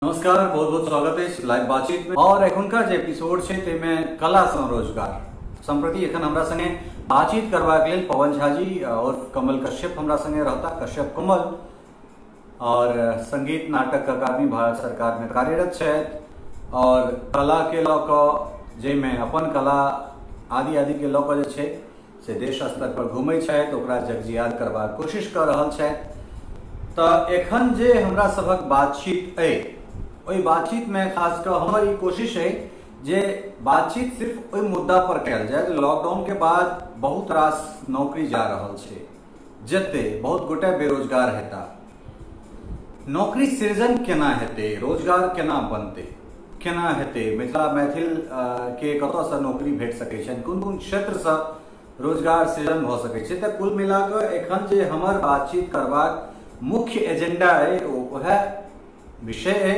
नमस्कार, बहुत बहुत स्वागत है लाइव बातचीत में। और एखुनका जे एपिसोड छै ताहिमे कला सँ रोजगार सम्प्रति एखन हमरा संगे बातचीत करबाक लेल पवन झा जी और कमल कश्यप हमरा संगे रहता। कश्यप कमल और संगीत नाटक अकादमी भारत सरकार में कार्यरत छथि और कला के लऽ कऽ जाहिमे अपन कला आदि आदि के लऽ कऽ जे छै से देश स्तर पर घुमै छथि, ओकरा जगजियार करबाक कोशिश कऽ रहल छथि। तऽ एखन जे हमरा सभक बातचीत अइ ओहि बातचीत में खास कऽ हमर ई कोशिश है जे बातचीत सिर्फ ओहि मुद्दा पर कयल जाय। लॉकडाउन के बाद बहुत रास नौकरी जा रहल छै, जते बहुत गोटे बेरोजगार हेता, नौकरी सृजन केना हेतै, रोजगार केना बनतै, केना हेतै, मिथिला मैथिल के कतऽसँ नौकरी भेट सकै छनि, कोन कोन क्षेत्रसँ रोजगार सृजन भऽ सकै छै। तऽ कुल मिला कऽ एखन जे हमर बातचीत करबाक मुख्य एजेंडा अइ ओ वएह विषय अइ।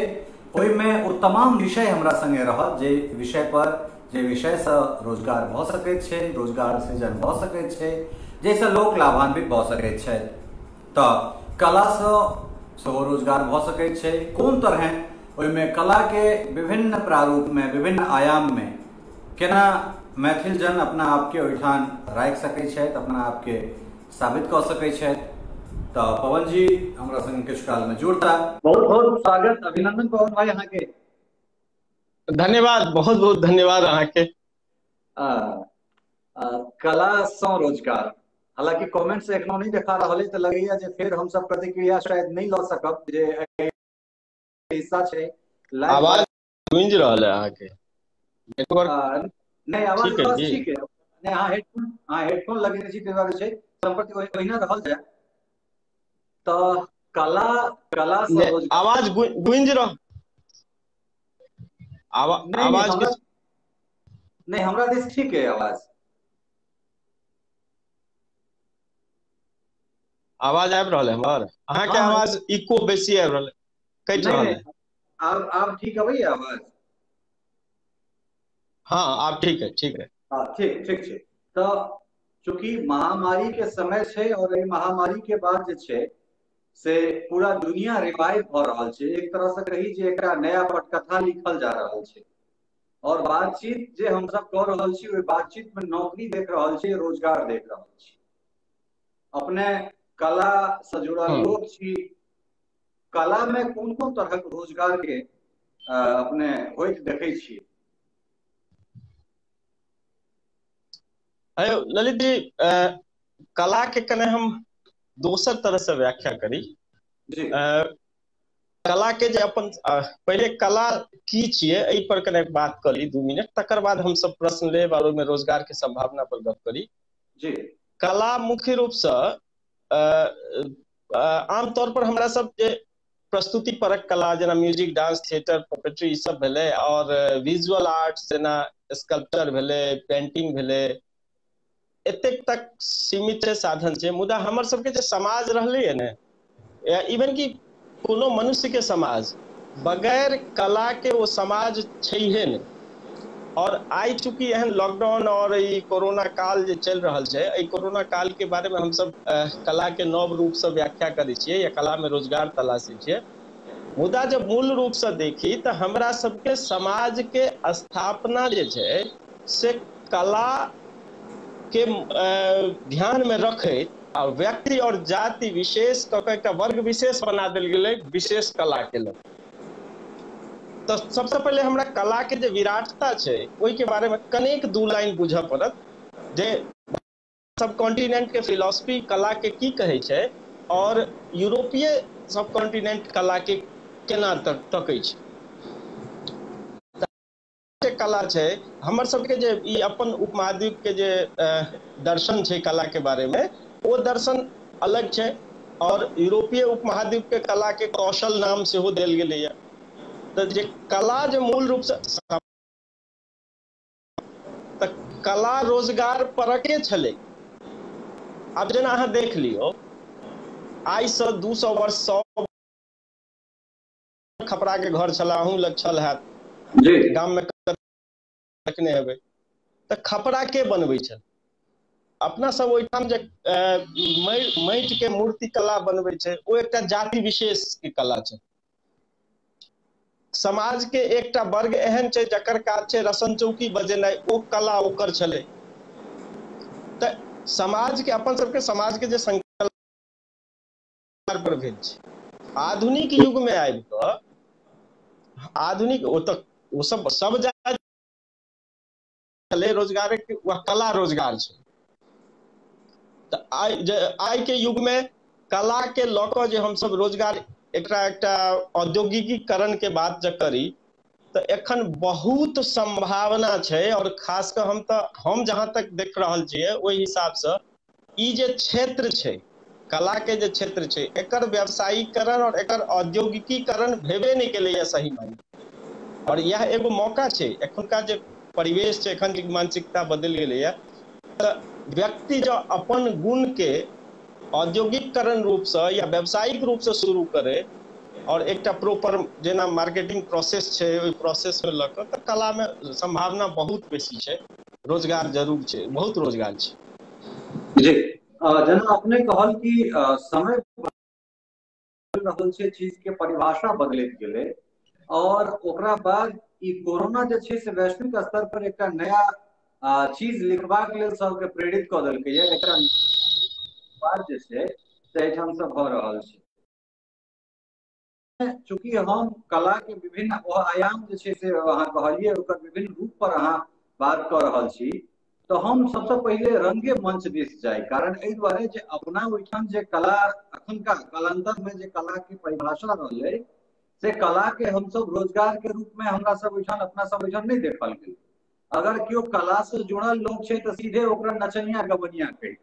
ओहिमे ओ तमाम विषय हमरा संगे रहत जे विषय पर, जे विषयसँ रोजगार भऽ सकैत छै, रोजगार सृजन भऽ सकैत छै, जाहिसँ लोक लाभान्वित भऽ सकैत छथि। तऽ कलासँ सेहो रोजगार भऽ सकैत छै, कोन तरहें ओहिमे कलाके विभिन्न प्रारूपमे, विभिन्न आयाममे केना मैथिल जन अपना आपके ओहिठाम राखि सकैत छथि, अपना आपके साबित कऽ सकैत छथि। तऽ पवन जी हमरा संग किछु काल में जुड़ता। बहुत बहुत स्वागत, अभिनंदन पवन भाई अहाँके। धन्यवाद, बहुत बहुत धन्यवाद अहाँके। कला सँ रोजगार, हालांकि कमेंट से एखनो नहीं देखा रहल है, तऽ लगैया जे फेर हमसब प्रतिक्रिया शायद नहीं लऽ सकब जे हिस्सा छै। आवाज गूंज रहल है अहाँके। नहीं, आवाज ठीक है। नहीं, अहाँ हेडफोन लगेने छी ताहि दुआरे छै, सम्प्रति ओहिना रहल जाय। तऽ कला कला से आवाज गूंज रहा, आवाज नहीं हमरा दिस ठीक है आवाज। आवाज आबि रहल है हमर? अहाँके आवाज इको बेसी आबि रहल है, कटि रहल है। आब आब ठीक अबैया आवाज? हाँ, आब ठीक है, ठीक है। हाँ, ठीक ठीक छै। तऽ चूँकि महामारी के समय छै और एहि महामारी के बाद जे छै से पूरा दुनिया रिवाइव भऽ रहल छै, एक तरह से कही जे एकटा नया पटकथा लिखल जा रहल छै। और बातचीत जे हमसब कऽ रहल छी ओहि बातचीत में नौकरी देख रहल छी, रोजगार देख रहल छी। अपने कला से जुड़ल लोक छी, कला में कोन कोन तरहक रोजगार के अपने होइत देखै छी? ललित जी, कला के कने हम दोसर तरह से व्याख्या करी। कला के जे अपन पहिले कला की छियै एहि पर कने बात करी 2 मिनट, तकर बाद हम सब प्रश्न लेब और ओहिमे रोजगार के संभावना पर गप करी। जी, कला मुख्य रूप से आमतौर पर हमरा सब जे प्रस्तुति परक कला जेना म्यूजिक, डांस, थिएटर, पपेट्री ई सब भेलै, और विजुअल आर्ट्स जेना स्कल्पचर भेलै, पेंटिंग भेलै, एतेक तक सीमित साधन छै। मुदा हमर सबके जे समाज रहलै ने, इवन कि कोनो मनुष्य के समाज बगैर कला के वो समाज छैहे ने। और आइ चूँकि एहन लॉकडाउन और ई कोरोना काल जे चलि रहल छै, एहि कोरोना काल के बारे में हमसब कला के नव रूप से व्याख्या करै छियै या कला में रोजगार तलाशै छियै। मुदा जब मूल रूप से देखी तऽ हमरा सबके समाज के स्थापना जे छै से कला के ध्यान में रखैत आ व्यक्ति और जाति विशेष कऽ के एकटा वर्ग विशेष बना देल गेलै विशेष कला के लग। तऽ सबसे पहिले हमरा कला के जे विराटता छै ओहि के बारे में कनेक 2 लाइन बुझऽ पड़त जे सब कॉन्टिनेंट के फिलॉसफी कला के की कहै छै और यूरोपीय सब कॉन्टिनेंट कला के केना तकै छै। कला छै हमर सबके जे ई अपन उपमहाद्वीप के जे दर्शन छै कला के बारे में, ओ दर्शन अलग छै और यूरोपीय उपमहाद्वीप के कला के कौशल नाम सेहो देल गेलैया। तऽ जे कला जे मूल रूप से तऽ कला रोजगार परके छलै। आब जेना अहाँ देख लियौ, आइ से 200 वर्ष 100 खपरा के घर छला, अहूँ लग छल हैत गाम में देखने हेबै, तऽ खपरा के बनबै छल? अपना सब ओहिठाम जे माटि के मूर्ति कला बनबै छै ओ एकटा जाति विशेष के कला छै। समाज के एकटा वर्ग एहन छै जकर काज छै रसन चौकी बजेनाइ, ओ कला ओकर छलै। तऽ समाज के अपन सबके समाज के जे संकल्प पर भेल छै आधुनिक युग में आबि कऽ, आधुनिक ओ तऽ ओ सब सब जाति छलै रोजगार, कला रोजगार छै। तऽ आइ के युग में कला के लऽ कऽ जे हमसब रोजगार एकटा एकटा औद्योगिकीकरण के बात जब करी तऽ एखन बहुत संभावना छै। और खास कऽ हम जहाँ तक देख रहल छियै ओहि हिसाबसँ ई जे क्षेत्र छै, कला के जे क्षेत्र छै, एकर व्यवसायीकरण और एकर औद्योगिकीकरण भेबे नहि केलैया सही मायने। और यह एगो मौका छै। एखुनका जे परिवेश छै, एखन जे मानसिकता बदलि गेलैया, तऽ व्यक्ति जँ अपन गुण के औद्योगिकरण रूपसँ या व्यावसायिक रूपसँ शुरू करे और एकटा प्रॉपर जेना मार्केटिंग प्रोसेस छै ओहि प्रोसेस में लऽ कऽ, तऽ कला में संभावना बहुत बेसी छै, रोजगार जरूर छै, बहुत रोजगार छै। जी, जेना अपने कहल कि समय रहल छै, चीज के परिभाषा बदलैत गेलै और ओकरा बाद ई कोरोना जे छै से वैश्विक स्तर पर एकटा नया चीज लिखबाक लेल सबके प्रेरित कऽ देलकै। एकटा बात जे छै से एहिठाम से भऽ रहल छै। चूँकि हम कला के विभिन्न आयाम जे छै से अहाँ कहलियै, ओकर विभिन्न रूप पर अहाँ बात कऽ रहल छी, तऽ हम सबसँ पहिले रंगे मंच दिस जाय, कारण एहि दुआरे जे अपना ओहिठाम जे कला अखनका कालांतर में जे कला के परिभाषा रहलै से कला के हमसब रोजगार के रूप में हमरा सब ओहिठाम अपना सब ओहिठाम नहि देखल गेल। अगर केओ कला से जुड़ल लोक छै तऽ सीधे ओकरा नचनिया गबनिया कहि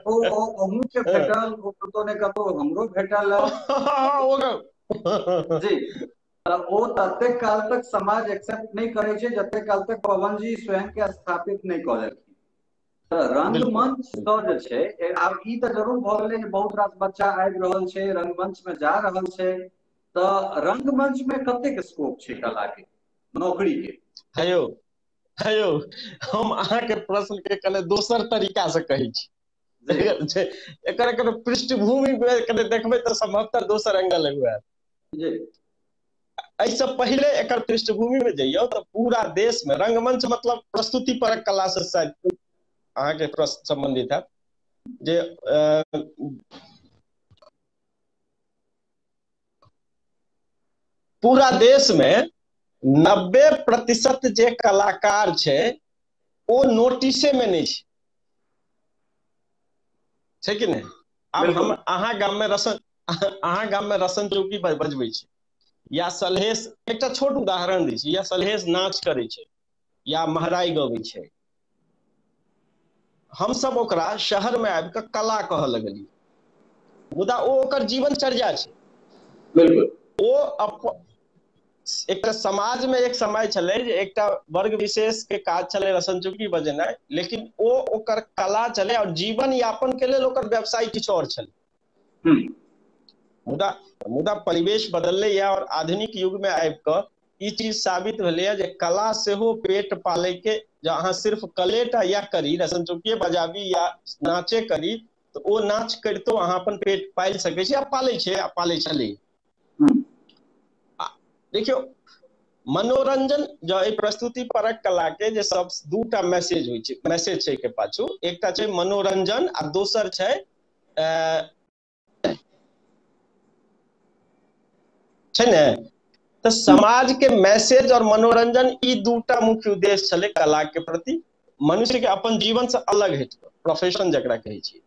ओ अहूँ के भेटल, ओ कतौ ने कतौ हमरो भेटल जी। ओ ततेक काल तक समाज एक्सेप्ट नहि करै छै जतेक काल तक पवन जी स्वयं के स्थापित नहि कऽ देलखिन। तऽ रंगमंच सँ जे छै आब ई तऽ जरूर भऽ गेलै जे बहुत रास बच्चा आबि रहल छै, रंगमंच में जा रहल छै, तऽ रंगमंच में कतेक स्कोप छै कला के, नौकरी के? हेयो हेयो, हम अहाँके प्रश्न के कने दोसर तरीका से कहै छी। एकर एकर पृष्ठभूमि कने देखबै तऽ संभवतः दोसर एंगल हुए। जी, एहिसँ पहिले एकर पृष्ठभूमि में जइयौ तऽ पूरा देश में रंगमंच मतलब प्रस्तुति परक कला से शायद अहाँके प्रश्न संबंधित है जे पूरा देश में 90% जे कलाकार छै ओ नोटिसे में नहि छै, छै कि नहि? आब हम अहाँ गाम में रसन, अहाँ गाम में रसन चौकी बजबै छै या सलहेश, एकटा छोट उदाहरण दै छी, या सलहेश नाच करै छै या महराइ गबै छै, हमसब ओकरा शहर में आबि कऽ कला कहऽ लगलियै, मुदा ओ ओकर जीवनचर्या छै। बिल्कुल। ओ एकटा समाज में एक समय छलै जे एकटा वर्ग विशेष के काज छलै रसन चौकी बजेनाइ, लेकिन ओ ओकर कला छलै और जीवन यापन के लेल ओकर व्यवसाय किछु और छलै। मुदा मुदा परिवेश बदललै और आधुनिक युग में आबि कऽ ई चीज साबित भेलैया जे कला सेहो पेट पालै के, जे अहाँ सिर्फ कलेटा या करी, रसन चौकीए बजाबी या नाचे करी, तऽ ओ नाच करितो अहाँ अपन पेट पालि सकै छी आ पालै छै आ पालै छलै। देखियौ, मनोरंजन जो एहि प्रस्तुति परक कला के जे सब दूटा मैसेज होइ छै, मैसेज छै के पाछू, एकटा छै मनोरंजन आ दोसर छै छै ने, तऽ समाज के मैसेज और मनोरंजन ई दूटा मुख्य उद्देश्य छलै कला के प्रति, मनुष्य के अपन जीवन से अलग हटि कऽ प्रोफेशन जकरा कहै छी।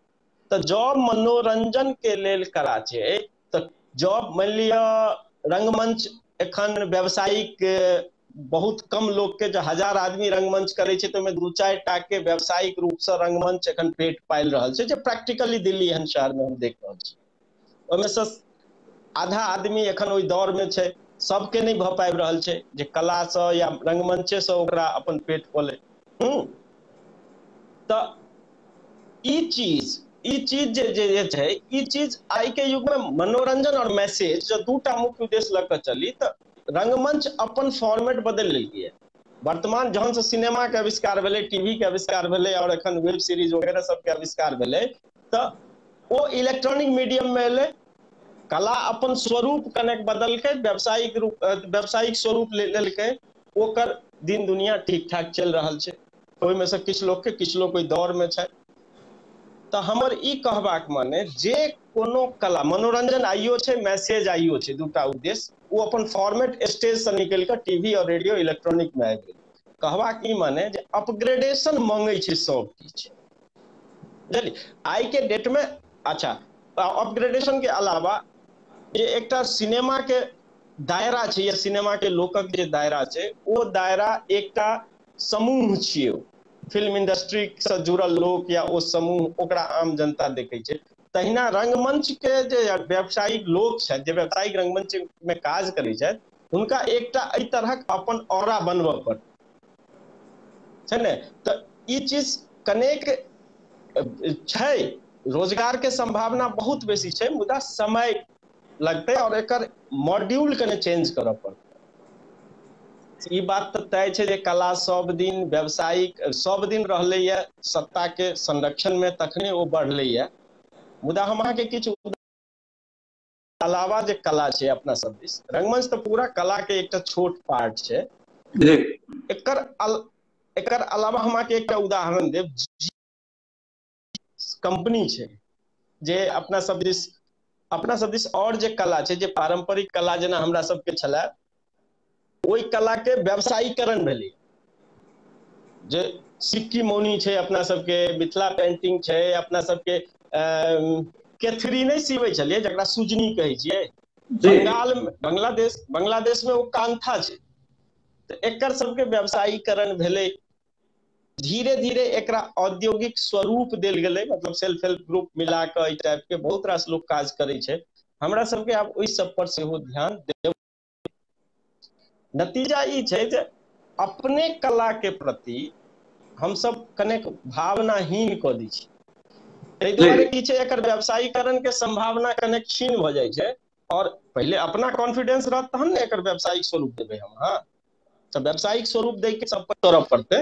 तऽ जब मनोरंजन के लेल कला छै तऽ जब मानि लिअ रंगमंच एखन व्यावसायिक बहुत कम लोक के, जो 1000 आदमी रंगमंच करै छै तऽ ओहिमे 2-4 टा के व्यावसायिक रूप से रंगमंच एखन पेट पालि रहल छै, जे प्रैक्टिकली दिल्ली एहन शहर में हम देख रहल छी। ओहिमे से आधा आदमी एखन ओहि दौर में छै, सबके नहि भऽ पाबि रहल छै जे कला से या रंगमंचे से ओकरा अपन पेट पले। तऽ ई चीज जे छै, ई चीज आइ के युग में मनोरंजन और मैसेज जो दूटा मुख्य उद्देश्य लऽ कऽ चली तऽ रंगमंच अपन फॉर्मेट बदलि लेलकै। वर्तमान जहन से सिनेमा के आविष्कार भेलै, टीवी के आविष्कार भेलै और एखन वेब सीरीज वगैरह सबके आविष्कार भेलै, तऽ ओ इलेक्ट्रॉनिक मीडियम में एलै, कला अपन स्वरूप कनेक बदलकै, व्यावसायिक रूप, व्यावसायिक स्वरूप लेलकै, ओकर दिन दुनिया ठीक ठाक चलि रहल छै। ओहिमे से किछु लोकके, किछु लोक ओहि दौड़मे छै। तऽ हमर ई कहबाक माने जे कोनो कला, मनोरंजन आइयो छै, मैसेज आइयो छै, दूटा उद्देश्य, ओ अपन फॉर्मेट स्टेज से निकलि कऽ टीवी और रेडियो इलेक्ट्रॉनिक मे आबि गेल। कहबाक ई माने जे अपग्रेडेशन मंगै छै सब किछु, बुझलियै आइ के डेट में। अच्छा, अपग्रेडेशन के अलावा जे एकटा सिनेमा के दायरा छै या सिनेमा के लोकक जे दायरा छै, ओ दायरा एकटा समूह छियै, फिल्म इंडस्ट्री से जुड़ल लोक या ओ समूह, ओकरा आम जनता देखै छै। तहिना रंगमंच के जे व्यावसायिक लोक छथि, जे व्यावसायिक रंगमंच में काज करै छथि, हुनका एकटा एहि तरहक अपन ऑरा बनबऽ पड़त छै ने। तऽ ई चीज कनेक छै, रोजगार के संभावना बहुत बेसी छै, मुदा समय लगतै और एकर मॉड्यूल कने चेंज करऽ पड़तै। ई बात तऽ तय छै जे कला सब दिन व्यावसायिक सब दिन रहलैया सत्ता के संरक्षण में, तखने ओ बढ़लैया। मुदा हम अहाँके किछु अलावा जे कला छै अपना सब दिस, रंगमंच तऽ पूरा कला के एकटा छोट पार्ट छै। एकर अलावा हम अहाँके एकटा उदाहरण देब। कंपनी छै जे अपना सब दिस, अपना सब दिस और जे कला छै, जे पारंपरिक कला जेना हमरा सबके छलै, ओहि कला के व्यवसायीकरण भेलै। जे सिक्की मौनी छै अपना सबके, मिथिला पेंटिंग छै अपना सबके, केथरी नहि सीबै छलियै जकरा सुजनी कहै छियै, बंगाल बांग्लादेश, बांग्लादेश में ओ कांथा छै। तऽ एकर सबके व्यवसायीकरण भेलै, धीरे धीरे एकरा औद्योगिक स्वरूप देल गेलै, मतलब सेल्फ हेल्प ग्रुप मिला कऽ एहि टाइप के बहुत रास लोक काज करै छै। हमरा सबके आब ओहि सब पर सेहो ध्यान देब। नतीजा ई छै जे अपने कला के प्रति हमसब कनेक भावनाहीन कऽ दै छी। ताहि दुआरे की छै, एकर व्यवसायीकरण के संभावना कनेक क्षीण भऽ जाइ छै। और पहिले अपना कॉन्फिडेंस रहत तहन ने एकर व्यवसायिक स्वरूप देबै हम। हाँ, तऽ व्यवसायिक स्वरूप दै के सब करऽ पड़तै।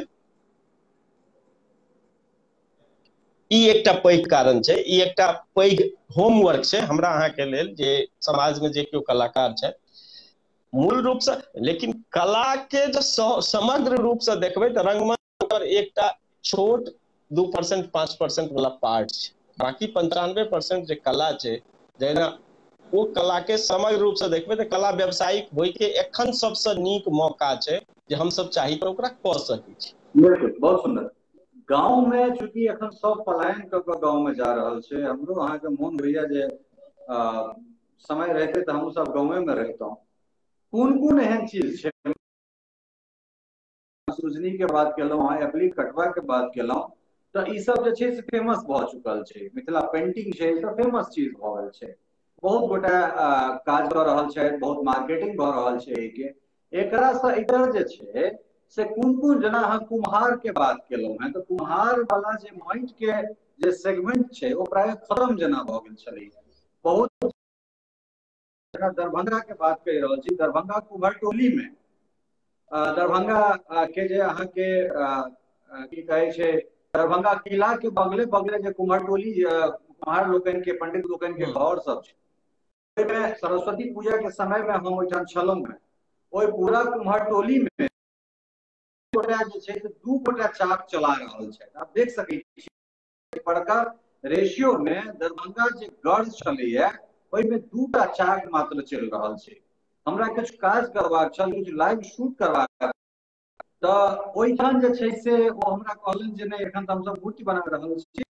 ई एकटा पैघ कारण छै, ई एकटा पैघ होमवर्क छै हमरा अहाँके लेल, जे समाज में जे केओ कलाकार छथि मूल रूप से। लेकिन कला के जे समग्र रूप से देखबै तऽ रंगमंच ओकर एकटा छोट 2% 5% वाला पार्ट छै, बाकी 95% जे कला छै, जेना ओ कला के समग्र रूप से देखबै तऽ कला व्यावसायिक होय के एखन सबसे नीक मौका छै जे हमसब चाही तऽ ओकरा कऽ सकै छी। बिल्कुल, बहुत सुंदर। गाँव में चूंकि एखन सब पलायन कऽ कऽ गाँव में जा रहल छै, हमरो अहाँके मोन होइया जे समय रहते तऽ हमहूँ सब गाँवे में रहितहुँ। कोन कोन एहन चीज छै, सुजनी के बात केलहुँ, अहाँ एप्लिक कटवा के बात केलहुँ, तऽ ई सब जे छै से फेमस भऽ चुकल छै। मिथिला पेंटिंग छै, ई सब फेमस चीज भऽ गेल छै। बहुत गोटा काज कऽ रहल छै, बहुत मार्केटिंग भऽ रहल छै एहिके। एकरा से इधर जे छै से कोन कोन, जेना अहाँ कुम्हार के बात केलहुँ हेँ, तऽ कुम्हार वाला जे माटि के जे सेगमेंट छै ओ प्रायः खत्म जेना भऽ गेल छलैया। बहुत दरभंगा के बात कहि रहल छी, दरभंगा कुम्हरटोली में, दरभंगा के जे अहाँके की कहै छै, दरभंगा किला के बगले बगले जे कुम्हरटोली कुम्हार लोकनि के, पंडित लोकनि के घर सब छै, ओहिमे सरस्वती पूजा के समय में हम ओहिठाम छलहुँ हेँ। ओहि पूरा कुम्हरटोली में गोटा जे छै से 2 गोटा चाक चला रहल छै। आप देख सकै छी बड़का रेशियो में दरभंगा जे गढ़ छलैया ओहिमे 2टा चाक मात्र चलि रहल छै। हमरा किछु काज करबाक छल, किछु लाइव शूट करबाक, तऽ ओहिठाम जे छै से ओ हमरा कहलनि जे नहि एखन तऽ हमसब मूर्ति बना रहल छी,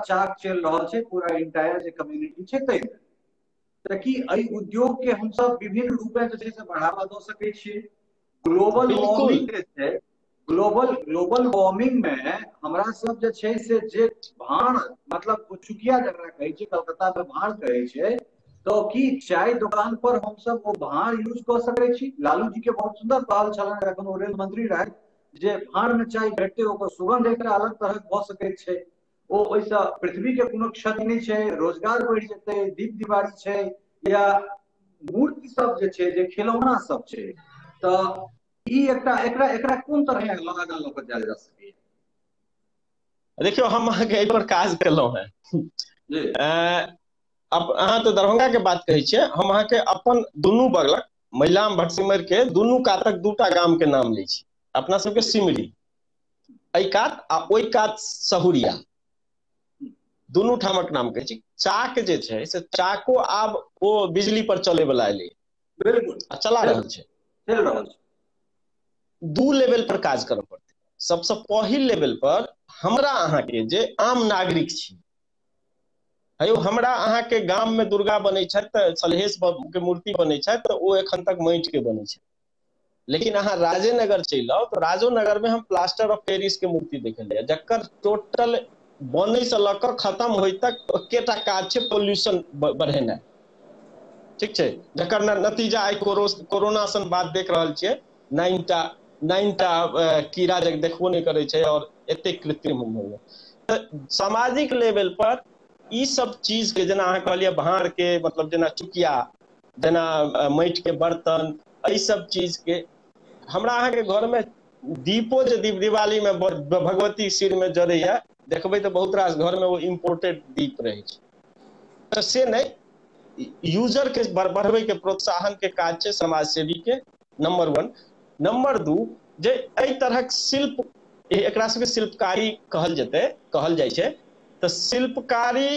चाक चलि रहल छै पूरा इंटायर जे कम्युनिटी छै ताहिमे। तऽ की एहि उद्योग के हमसब विभिन्न रूपे जे छै से बढ़ावा दऽ सकै छियै? ग्लोबल वार्मिंग जे छै, ग्लोबल वार्मिंग में हमरा सब जे छै से जे भाण, मतलब चुकिया जकरा कहै छै, कलकत्ता में भाण कहै छै, तऽ की चाय दुकान पर हमसब ओ भाण यूज कऽ सकै छी? लालू जी के बहुत सुंदर कहल छलनि जखन ओ रेल मंत्री रहथि जे भाण में चाय भेटतै ओकर सुगंध एकटा अलग तरहक भऽ सकैत छै, ओ ओहिसँ पृथ्वी के कोनो क्षति नहि छै, रोजगार बढ़ि जेतै, दीप दिवाली छै या मूर्ति सब जे छै, जे खिलौना सब छै, तऽ ई एकटा एकरा एकरा कोन तरह आगाँ लऽ कऽ जायल जा सकैए? देखियौ, हम अहाँके एहि पर काज केलहुँ हेँ। अहाँ तऽ दरभंगा के बात कहै छियै, हम अहाँके अपन दुनू बगलक महिलाम भटसिमर के दुनू कातक दूटा गाम के नाम लै छी। अपना सबके सिमरी एहि कात आ ओहि कात सहुरिया, दुनू ठामक नाम कहै छी। चाक जे छै से चाको आब ओ बिजली पर चले वाला एलै, बिल्कुल, आ चला रहल छै, चलि रहल छै। दू लेवल पर काज करऽ पड़तै। सबसँ पहिल लेवल पर हमरा अहाँके जे आम नागरिक छी, हेयौ हमरा अहाँके गाम में दुर्गा बनै छथि तऽ सलहेश के मूर्ति बनै छथि तऽ ओ एखन तक माटि के बनै छै, लेकिन अहाँ राजेनगर चलि आउ तऽ राजोनगर में हम प्लास्टर ऑफ पेरिस के मूर्ति देखलियै, जकर टोटल बनै से लऽ कऽ खत्म होइ तक एकेटा काज छै, पोल्यूशन बढ़ेनाइ। ठीक छै, जकर नतीजा आइ कोरोना सन बात देख रहल छियै, 9टा कीड़ा जे देखबो नहि करै छै और एतेक कृत्रिम होइए। तऽ सामाजिक लेवल पर ई सब चीज के, जेना अहाँ कहलियै भाँड़ के, मतलब जेना चुकिया, जेना माटि के बर्तन, एहि सब चीज के हमरा अहाँके घर में दीपो जे दीप दिवाली में भगवती सिर में जरैया देखबै तऽ बहुत रास घर में ओ इम्पोर्टेड दीप रहै छै। तऽ से नहि, यूजर के बढ़बै के प्रोत्साहन के काज छै समाजसेवी के, नंबर 1। नंबर 2, जे एहि तरहक शिल्प, एकरा सबके शिल्पकारी कहल जेतै, कहल जाइ छै, तऽ शिल्पकारी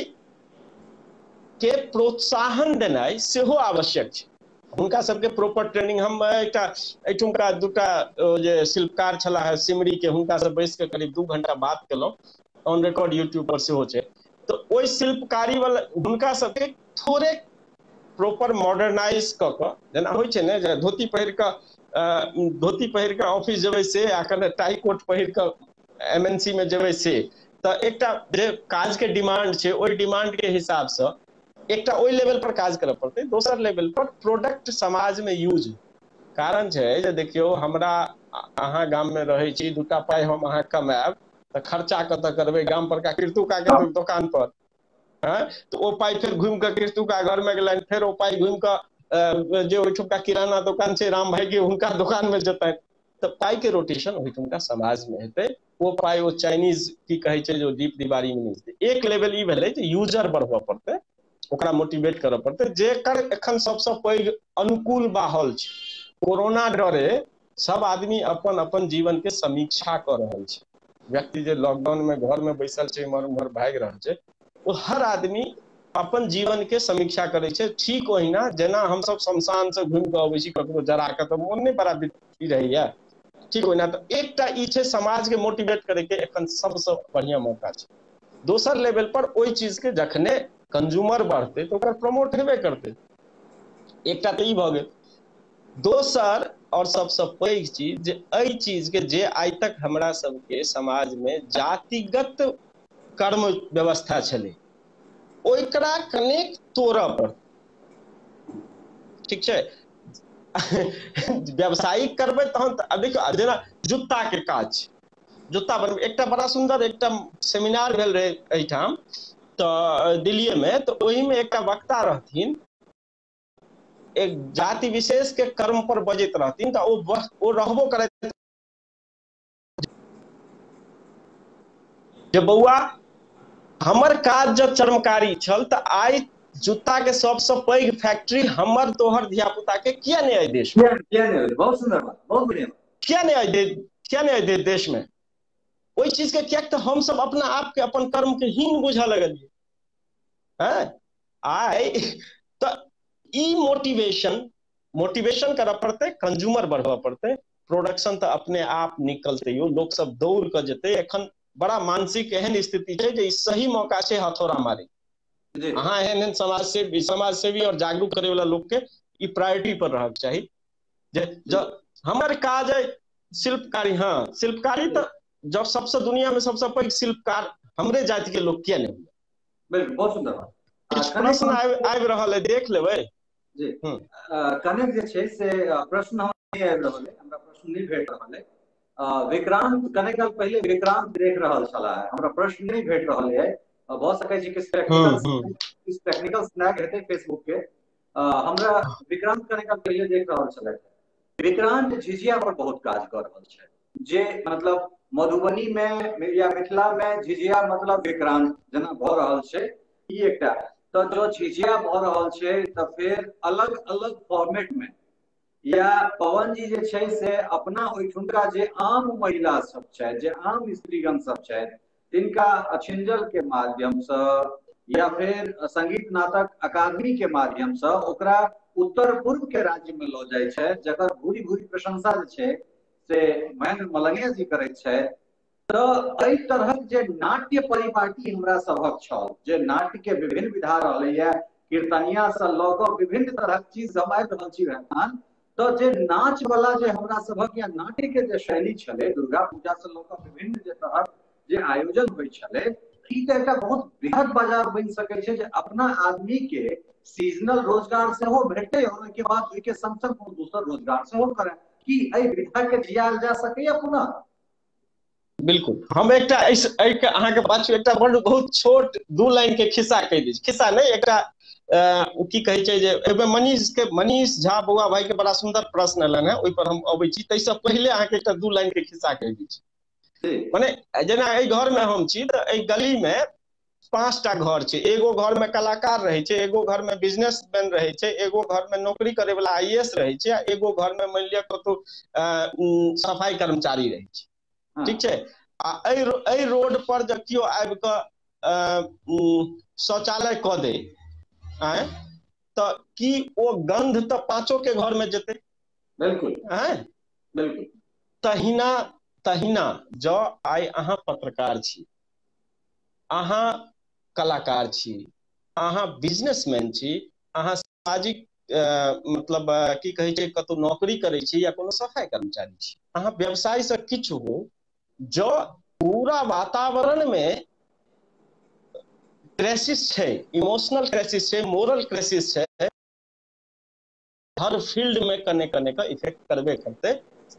के प्रोत्साहन देनाइ सेहो आवश्यक छै। हुनका सबके प्रॉपर ट्रेनिंग, हम एकटा एहिठुमका दूटा जे शिल्पकार छलाह सिमरी के, हुनका से बैस के करीब 2 घंटा बात केलहुँ, ऑन रिकॉर्ड यूट्यूब पर सेहो छै। तऽ ओहि शिल्पकारी वाला हुनका सबके थोड़े प्रॉपर मॉडर्नाइज कऽ कऽ, जेना होइ छै ने जे धोती पहिर कऽ ऑफिस जेबै से, आ कने टाई कोट पहिर कऽ MNC में जेबै से, तऽ एकटा जे काज के डिमांड छै ओहि डिमांड के हिसाबसँ एकटा ओहि लेवल पर काज करऽ पड़तै। दोसर लेवल पर प्रोडक्ट समाज में यूज, कारण छै जे देखियौ हमरा अहाँ गाम में रहै छी, 2टा पाइ हम अहाँ कमायब तऽ खर्चा कतऽ करबै, गाम पर का कृतुका के दोकान पर, हँ, तऽ ओ पाइ फेर घुमि कऽ कृतुका घर में गेलनि, फेर ओ पाइ घुमि कऽ जे ओहिठुमका किराना दोकान छै राम भाई के, हुनका दोकान में जेतनि। तऽ पाइ के रोटेशन ओहिठुमका समाज में हेतै, ओ पाइ ओ चाइनीज की कहै छै जे दीप दिवाली में नहि जेतै। एक लेवल ई भेलै जे यूजर बढ़बऽ पड़तै, ओकरा मोटिवेट करऽ पड़तै, जेकर एखन सबसँ पैघ अनुकूल माहौल छै। कोरोना डरे सब आदमी अपन अपन जीवन के समीक्षा कऽ रहल छै। व्यक्ति जे लॉकडाउन में घर में बैसल छै, इम्हर उम्हर भागि रहल छै, ओ हर आदमी अपन जीवन के समीक्षा करै छै। ठीक ओहिना जेना हमसब शमशान से घुमि कऽ अबै छी ककरो जरा कऽ तऽ मोन नहि बड़ा रहैया, ठीक ओहिना। तऽ एकटा ई छै समाज के मोटिवेट करे के एखन सबसँ बढ़िया मौका छै। दोसर लेवल पर ओहि चीज के जखने कंज्यूमर बढ़तै तऽ ओकर प्रमोट हेबे करतै, एकटा तऽ ई भऽ गेल। दोसर और सबसँ पैघ चीज जे एहि चीज के जे आइ तक हमरा सबके समाज में जातिगत कर्म व्यवस्था छलै, ओकरा कनेक तोड़ऽ पड़तै। ठीक छै, व्यवसायिक करबै तहन तऽ देखियौ जेना जुत्ता के काज छै, जुत्ता बनबै, एकटा बड़ा सुन्दर एकटा सेमिनार भेल रहै एहिठाम तऽ दिल्लीए में, तऽ ओहिमे एकटा वक्ता रहथिन, एक जाति विशेष के कर्म पर बजैत रहथिन, तऽ ओ रहबो करैत जे बौआ हमर काज जब चर्मकारी छल तऽ आइ जूता के सबसँ पैघ फैक्ट्री हमर तोहर धिया पुता के किया नहि अइ देश में? किया नहि? बहुत सुंदर बात, बहुत बढ़िया। किया नहि अइ किया नहि अइ देश में ओहि चीज के? कियाक तऽ हमसब अपना आप के अपन कर्म के हीन बुझऽ लगलियै। हैं आइ तऽ ई मोटिवेशन करऽ पड़तै, कंज्यूमर बढ़बऽ पड़तै, प्रोडक्शन तऽ अपने आप निकलतै यौ, लोक सब दौड़ कऽ जेतै। एखन बड़ा मानसिक एहन स्थिति छै जे ई सही मौका छै हथौड़ा मारे। अहाँ एहन एहन समाजसेवी और जागरूक करे वाला लोक के ई प्रायोरिटी पर रहक चाही। जे हमर काज है शिल्पकारी, हाँ शिल्पकारी तऽ जब सबसे दुनिया में सबसे पैघ शिल्पकार हमरे जाति के लोग किया नहीं? बिल्कुल, बहुत सुंदर बात। प्रश्न आबि रहल है, देख लेबै जी। कनेक जे छै से प्रश्न नहि आबि रहल है, हमरा प्रश्न नहि भेट रहल है। विक्रांत कनेक काल पहिले विक्रांत देख रहल छलाह, हमरा प्रश्न नहि भेट रहल है। भऽ सकै छै किछु टेक्निकल स्नैग हेतै फेसबुक के। हमरा विक्रांत कनेक काल पहिले देख रहल छलथि। विक्रांत झिझिया पर बहुत काज कऽ रहल छै, जे मतलब मधुबनी में या मिथिला में झिझिया मतलब विक्रांत जेना भऽ रहल छै, ई एकटा। तऽ जो झिझिया भऽ रहल छै तऽ फेर अलग अलग फॉर्मेट मे या पवन जी जे छै से अपना ओहिठुनका जे आम महिला सब छथि, जे आम स्त्रीगण सब छथि, तिनका अछिंजल के माध्यम से या फिर संगीत नाटक अकादमी के माध्यम से ओकरा उत्तर पूर्व के राज्य में लऽ जाइ छै, जकर भूरी भूरी प्रशंसा जे छै से महेंद्र मलंगिया जी करैत छथि। तऽ एहि तरहक जे नाट्य परिपाटी हमरा सभक छल, जे नाट्य के विभिन्न विधा रहलैया, कीर्तनिया से लऽ कऽ विभिन्न तरहक चीज हम आबि रहल छी एखन, तऽ जे नाच वाला जे हमरा सभक या नाट्य के जे शैली छलै, दुर्गा पूजा से लऽ कऽ विभिन्न जे तरहक जे आयोजन होइ छलै, ई तऽ एकटा बहुत बृहद बाजार बनि सकै छै जे अपना आदमी के सीजनल रोजगार सेहो भेटतै और ओहिके बाद ओहिके संग संग कोनो दोसर रोजगार सेहो करै। की एहि विधा के जियाल जा सकैया पुनः? बिल्कुल। हम एकटा अहाँके पाछू एकटा बड़ बहुत छोट 2 लाइन के खिस्सा कहि दै छी। खिस्सा नहि, एकटा की कहै छै जे एहिमे मनीष झा बौआ भाई के बड़ा सुन्दर प्रश्न एलनि हेँ, ओहि पर हम अबै छी। ताहिसँ पहिले अहाँके एकटा 2 लाइन के खिस्सा कहि दै छी। मने जेना एहि घर में हम छी तऽ एहि गली में 5टा घर छै। एगो घर में कलाकार रहै छै, एगो घर में बिजनेसमैन रहै छै, एगो घर में नौकरी करे वाला IAS रहै छै, आ एगो घर में मानि लिअ कतौ सफाई कर्मचारी रहै छै। ठीक छै। आ एहि रोड पर जब केओ आबि कऽ शौचालय कऽ दे आँय, तऽ की ओ गंध तऽ पांचों के घर में जेतै? बिल्कुल। आँय, बिल्कुल। तहिना तहिना जँ आइ अहाँ पत्रकार छी, अहाँ कलाकार छी, अहाँ बिजनेसमैन छी, अहाँ सामाजिक मतलब की कहै छै कतौ नौकरी करै छी या कोनो सफाई कर्मचारी छी, अहाँ व्यवसाय से किछु हो, जँ पूरा वातावरण में क्राइसिस छै, इमोशनल क्राइसिस छै, मोरल क्राइसिस छै, हर फील्ड में कने कने का इफेक्ट करबे करते।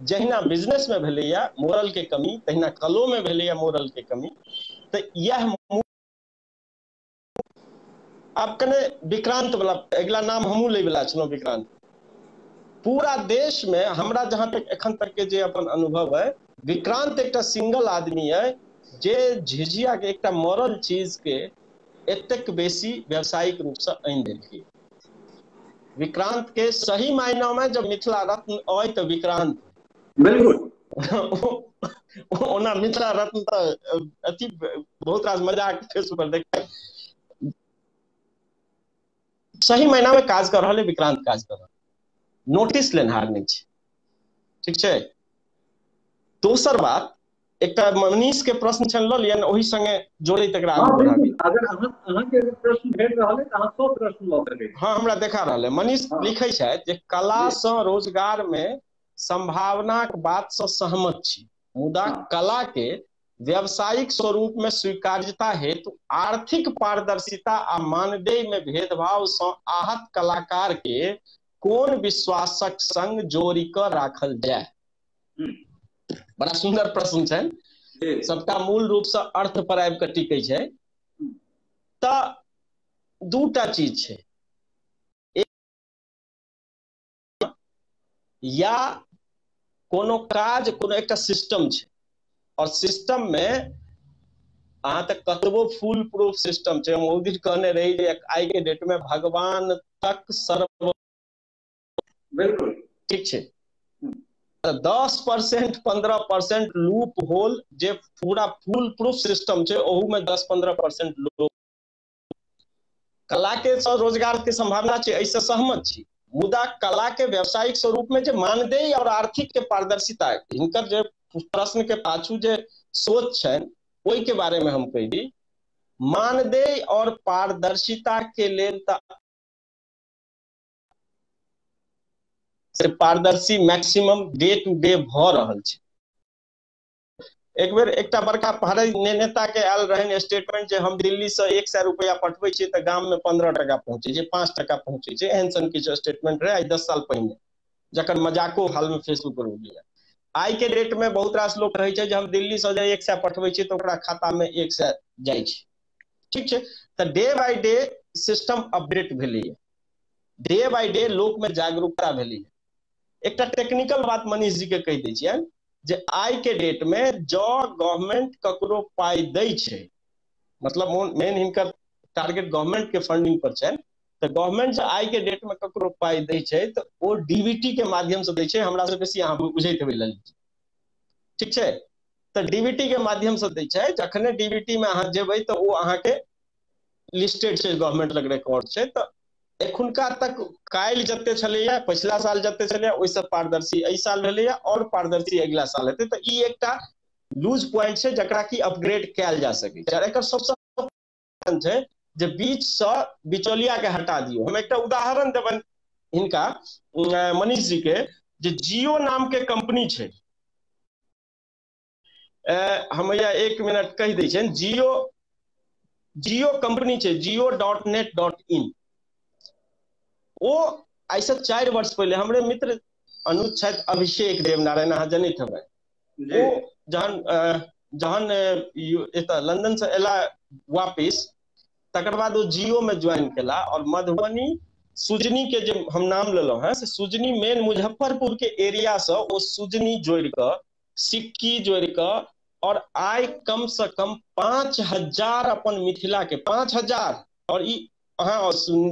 जहिना बिजनेस में भेलैया मोरल के कमी, तहिना कलो में भेलैया मोरल के कमी। तऽ इएह आब कने विक्रांत वाला अगिला नाम हमहूँ लै वाला छलहुँ, विक्रांत। पूरा देश में हमरा जहां तक एखन तक के जे अपन अनुभव है, विक्रांत एकटा सिंगल आदमी है जे झिझिया के एकटा मॉरल चीज के एतेक बेसी व्यावसायिक रूप से आनि देलकै। विक्रांत के सही मायना में जब मिथिला रत्न अय तऽ विक्रांत। बिल्कुल। ओना मिथिला रत्न तऽ अथी बहुत रास मजाक फेसबुक पर देख, सही मायना में काज कर रहल है विक्रांत, काज कर रहल, नोटिस लेनहार नहीं छै। ठीक छै। दोसर बात, एकटा मनीष के प्रश्न छल लऽ लिअ, ओहि संगे जोड़ैत एकरा आगू बढ़ाबी। अगर अहाँके प्रश्न भेट रहल है तऽ अहाँ सब प्रश्न लऽ सकै छी। हाँ, हमरा देखा रहल है। मनीष लिखै छथि जे कला सँ रोजगार में संभावनाक बात सँ सहमत छी, मुदा कला के व्यावसायिक स्वरूप में स्वीकार्यता हेतु आर्थिक पारदर्शिता आ मानदेय में भेदभाव सँ आहत कलाकार के कोन विश्वासक संग जोड़ि कऽ राखल जाय? बड़ा सुंदर प्रश्न छै। सबटा मूल रूप से अर्थ पर आबि कऽ टिकै छै। तऽ दूटा चीज छै, या कोनो काज कोनो एकटा सिस्टम छै, और सिस्टम में अहाँ तऽ कतबो फुल प्रूफ सिस्टम छै, हम ओहि दिन कहने रही जे आइ के डेट में भगवान तक सर्व। बिल्कुल ठीक छै। 10% 15% लूप होल जे पूरा फुल प्रूफ सिस्टम छै ओहू में 10-15% लोग कला के रोजगार के संभावना छै, एहिसँ सहमत छी। मुदा कला के व्यावसायिक स्वरूप में जे मानदेय और आर्थिक के पारदर्शिता, हिनकर जे प्रश्न के पाछू जे सोच छनि ओहि के बारे में हम कहि दी, मानदेय और पारदर्शिता के लेल तऽ से पारदर्शी मैक्सिमम डे टू डे भऽ रहल छै। एक बेर एकटा बड़का पहाड़ी नेता के आयल रहनि स्टेटमेंट जे हम दिल्ली से 100 रुपया पठबै छियै तऽ गाम में 15 टका पहुंचे छै, 5 टका पहुंचे छै, एहन सन किछु स्टेटमेंट रहै आइ 10 साल पहिने, जकर मजाको हाल में फेसबुक पर उठलै। आइ के डेट में बहुत रास लोग कहै छै जे हम दिल्ली से जे 100 पठबै छियै तऽ ओकरा खाता में 100 जाइ छै। ठीक छै। तऽ day by day system update भेलैया, डे बाय डे लोक में जागरूकता भेलैया। एकटा टेक्निकल बात मनीष जी के कहि दै छियनि जे आइ के डेट में जँ गवर्नमेंट ककरो पाइ दै छै, मतलब मेन हिनकर टारगेट गवर्नमेंट के फंडिंग पर छनि, तऽ गवर्नमेंट जे आइ के डेट में ककरो पाइ दै छै तऽ ओ डीबीटी के माध्यम से दै छै। हमरा से बेसी अहाँ बुझैत हेबै ललित, ठीक छै? तऽ डीबीटी के माध्यम से दै छै। जखने डीबीटी में अहाँ जेबै तऽ ओ अहाँके लिस्टेड छै, गवर्नमेंट लग रिकॉर्ड छै। तऽ एखुनका तक काल्हि जते छलैया, पछिला साल जते छलैया, ओहिसँ पारदर्शी एहि साल भेलैया और पारदर्शी अगिला साल हेतै। तऽ ई एकटा लूज पॉइंट छै जकरा की अपग्रेड कयल जा सकै छै। एकर सबसँ छै जे बीच सँ बिचौलिया के हटा दियौ। हम एकटा उदाहरण देबनि हिनका मनीष जी के, जे जियो नाम के कंपनी छै। हम या 1 मिनट कहि दै छियनि। जियो जियो कंपनी छै, jio.net.in। ओ आइसँ 4 वर्ष पहिले हमरे मित्र अनुज छथि अभिषेक देवनारायण, अहाँ जनैत हेबै, ओ जहन जहन एतऽ लंदन से एला वापिस, तकर बाद ओ जियो में ज्वाइन केला और मधुबनी सुजनी के जे हम नाम लेलहुँ हेँ से सुजनी मेन मुजफ्फरपुर के एरिया से ओ सुजनी जोड़ि कऽ, सिक्की जोड़ि कऽ, और आइ कम से कम 5000 अपन मिथिला के 5000, और ई अहाँ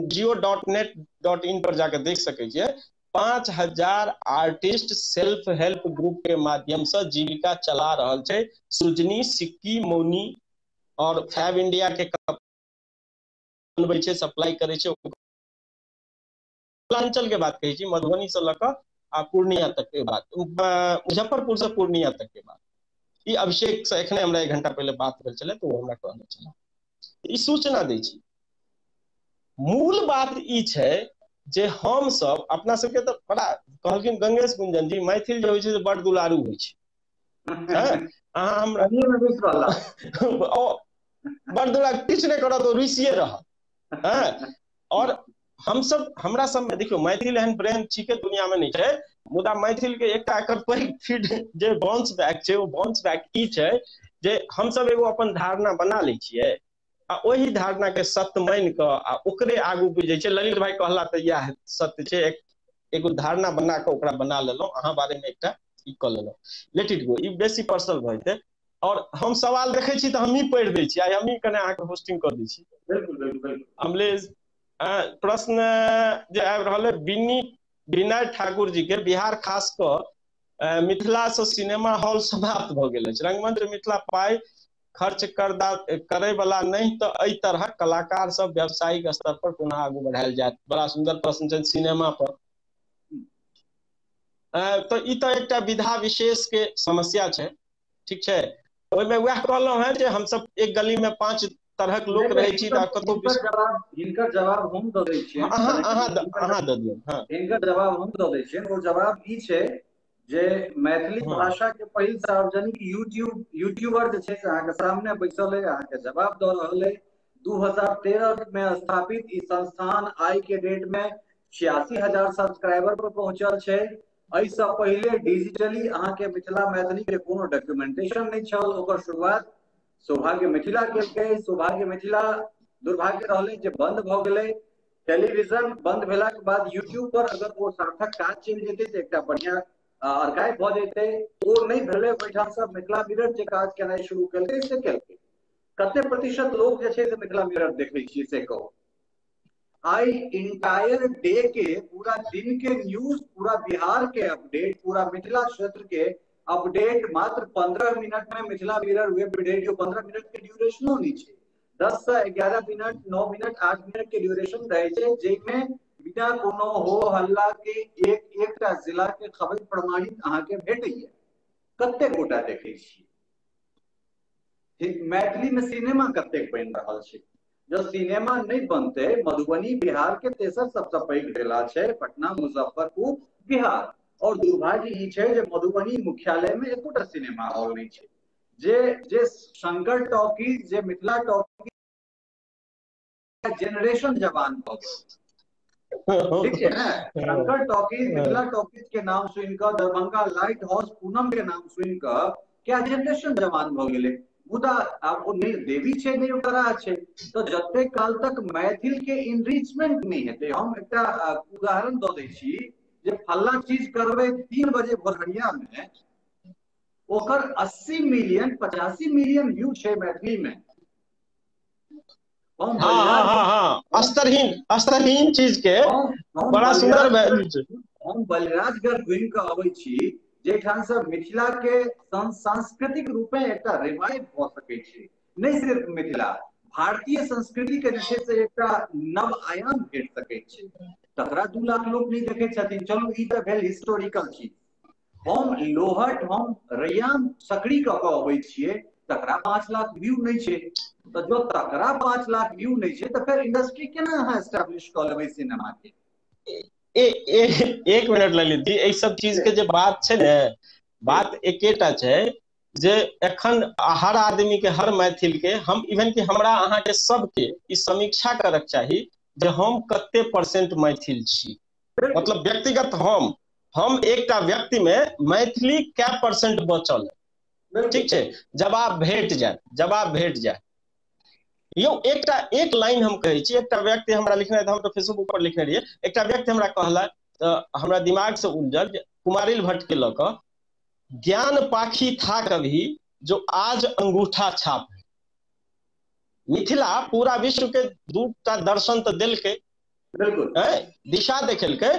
jio.net.in पर जाके देख सकै छियै, 5000 आर्टिस्ट सेल्फ हेल्प ग्रुप के माध्यम से जीविका चला रहल छै। सुजनी, सिक्की, मौनी और फैब इंडिया के बनबै छै, सप्लाई करै छै। मिथिलांचल के बात कहै छी, मधुबनी से लऽ कऽ आ पूर्णिया तक के बात, मुजफ्फरपुर से पूर्णिया तक के बात। ई अभिषेक से एखने हमरा 1 घंटा पहिले बात भेल छलै तऽ ओ हमरा कहने छलै। ई सूचना दै छी। मूल बात ई छै जे हम सब अपना सबके तऽ बड़ा कहलखिन गंगेश गुंजन जी, मैथिल जे होइ छै से बड़ दुलारू होइ छै। अहाँ हमरा बड़ दुलारू किछु नहि करत, ओ रुसिए रहत। हँ, और हमसब हमरा सबमे देखियौ मैथिल एहन ब्रेन ठीके दुनिया में नहि छै, मुदा मैथिल के एकटा एकर पैघ फीड जे बाउंस बैक छै, ओ बाउंस बैक ई छै जे हमसब एगो अपन धारणा बना लै छियै आ ओहि धारणा के सत्य मानि कऽ आ ओकरे आगू बुझै छै। ललित भाई कहला तऽ इएह सत्य छै, एगो धारणा बना कऽ ओकरा बना लेलहुँ, अहाँ बारे मे एकटा ई कऽ लेलहुँ, लेट it go. ई बेसी पर्सनल भऽ जेतै। और हम सवाल देखै छी तऽ हमही पढ़ि दै छी, आइ हमही कने अहाँके होस्टिंग कऽ दै छी। बिल्कुल बिल्कुल। अमलेश, प्रश्न जे आबि रहल है विनय ठाकुर जी के, बिहार खास कऽ मिथिला से सिनेमा हॉल समाप्त भऽ गेल अछि, रंगमंच मिथिला पाइ खर्च करे वाला नहीं, तऽ एहि तरहक कलाकार सब व्यावसायिक स्तर पर कोना आगू बढ़ायल जायत? बड़ा सुंदर प्रश्न छै सिनेमा पर। तऽ ई तऽ एकटा विधा विशेष के समस्या छै, ठीक छै। ओहिमे वएह कहलहुँ हेँ जे हमसब एक गली में 5 तरहक लोक रहै छी। कतौ हिनकर जवाब हम दऽ दै छियै, अहाँ दऽ दियौ। हँ, हिनकर जवाब हम दऽ दै छियै। ओ जवाब ई छै जे मैथिली भाषा के पहिल सार्वजनिक यूट्यूबर जे छै से अहाँके सामने बैसल है, अहाँके जवाब दऽ रहल है। 2013 में स्थापित ई संस्थान आई के डेट में 86,000 सब्सक्राइबर पर पहुंचल छै। एहिसँ पहिले डिजिटली अहाँके मिथिला मैथिली के कोनो डॉक्यूमेंटेशन नहि छल। ओकर शुरुआत सौभाग्य मिथिला केलकै। सौभाग्य मिथिला दुर्भाग्य रहलै जे बंद भऽ गेलै। टेलीविजन बंद भेलाके बाद यूट्यूब पर अगर ओ सार्थक काज चलि जेतै तऽ एकटा बढ़िया आर्काइव भऽ जेतै। ओ नहि भेलै। ओहिठामसँ मिथिला मिरर जे काज केनाइ शुरू केलकै से केलकै। कते प्रतिशत लोक जे छै से मिथिला मिरर देखै छियै से कहू? आई इंटायर डे के पूरा दिन के न्यूज, पूरा बिहार के अपडेट, पूरा मिथिला क्षेत्र के अपडेट मात्र 15 मिनट में Mithila mirror web radio 15 minute के ड्यूरेशनो नहीं छै, 10 से 11 मिनट, 9 मिनट, 8 मिनट के ड्यूरेशन रहे छै, जाहिमे बिना कोनो हो हल्ला के एक एकटा जिला के खबर प्रमाणित अहाँके भेटैया। कते गोटा देखै छियै? मैथिली में सिनेमा कतेक बनि रहल छै? जब सिनेमा नहीं बनते, मधुबनी बिहार के तेसर सबसे पैघ जिला छै, पटना, मुजफ्फरपुर, बिहार। और दुर्भाग्य ई छै जे मधुबनी मुख्यालय में एकोटा सिनेमा हॉल नहीं छै। जे जे शंकर टॉकीज, जे मिथिला टॉकीज जनरेशन जवान भऽ गेल, ठीक छै ने? शंकर टॉकीज, मिथिला टॉकीज के नाम सुनि कऽ, दरभंगा लाइट हाउस पूनम के नाम सुनि कऽ क्या जनरेशन जवान भऽ गेलै। मुदा आब ओ नहि देवी छै, नहि ओकरा छै। तऽ जते काल तक मैथिल के इनरिचमेंट नहि हेतै, हम एकटा उदाहरण दऽ दै छी जे फल्ला चीज करबै 3 बजे भोरहरिया में, ओकर 80 मिलियन 85 मिलियन व्यू छै मैथिली में। हाँ, स्तरहीन चीज के बड़ा सुंदर वैल्यू छै। हम बलिराजगढ़ घुमि कऽ अबै छी जाहिठाम से मिथिला के सांस्कृतिक रूपे एकटा रिवाइव भऽ सकै छै। नहि सिर्फ मिथिला, भारतीय संस्कृति के जे छै से एकटा नव आयाम भेट सकै छै। तकरा 2 लाख लोक नहि देखै छथिन। चलू ई तऽ भेल हिस्टोरिकल चीज। हम लोहट, हम रैयाम सकरी कऽ कऽ अबै छियै, तकरा 5 लाख व्यू नहि छै। तऽ जो तकरा 5 लाख व्यू नहि छै तऽ फेर इंडस्ट्री केना अहाँ एस्टेब्लिश कऽ लेबै सिनेमा के? एक मिनट ललित जी, एहि सब चीज के जे बात छै ने, बात एकेटा छै जे एखन हर आदमी के, हर मैथिल के, हम इवन कि हमरा अहाँके सबके ई समीक्षा करक चाही जे हम कते परसेंट मैथिल छी। मतलब व्यक्तिगत हम एकटा व्यक्ति में मैथिली कै परसेंट बचल, ठीक छै, जवाब भेट जाय, जवाब भेट जाय। यौ एकटा एक लाइन हम कहै छी, एकटा व्यक्ति हमरा लिखने, हम तऽ फेसबुक पर लिखने रहियै, एकटा व्यक्ति हमरा कहला तऽ हमरा दिमाग से उलझल, कुमारिल भट्ट के लऽ कऽ, ज्ञान पाखी था कभी जो आज अंगूठा छाप। मिथिला पूरा विश्व के 2टा दर्शन तऽ देलकै, बिल्कुल दिशा देखेलकै।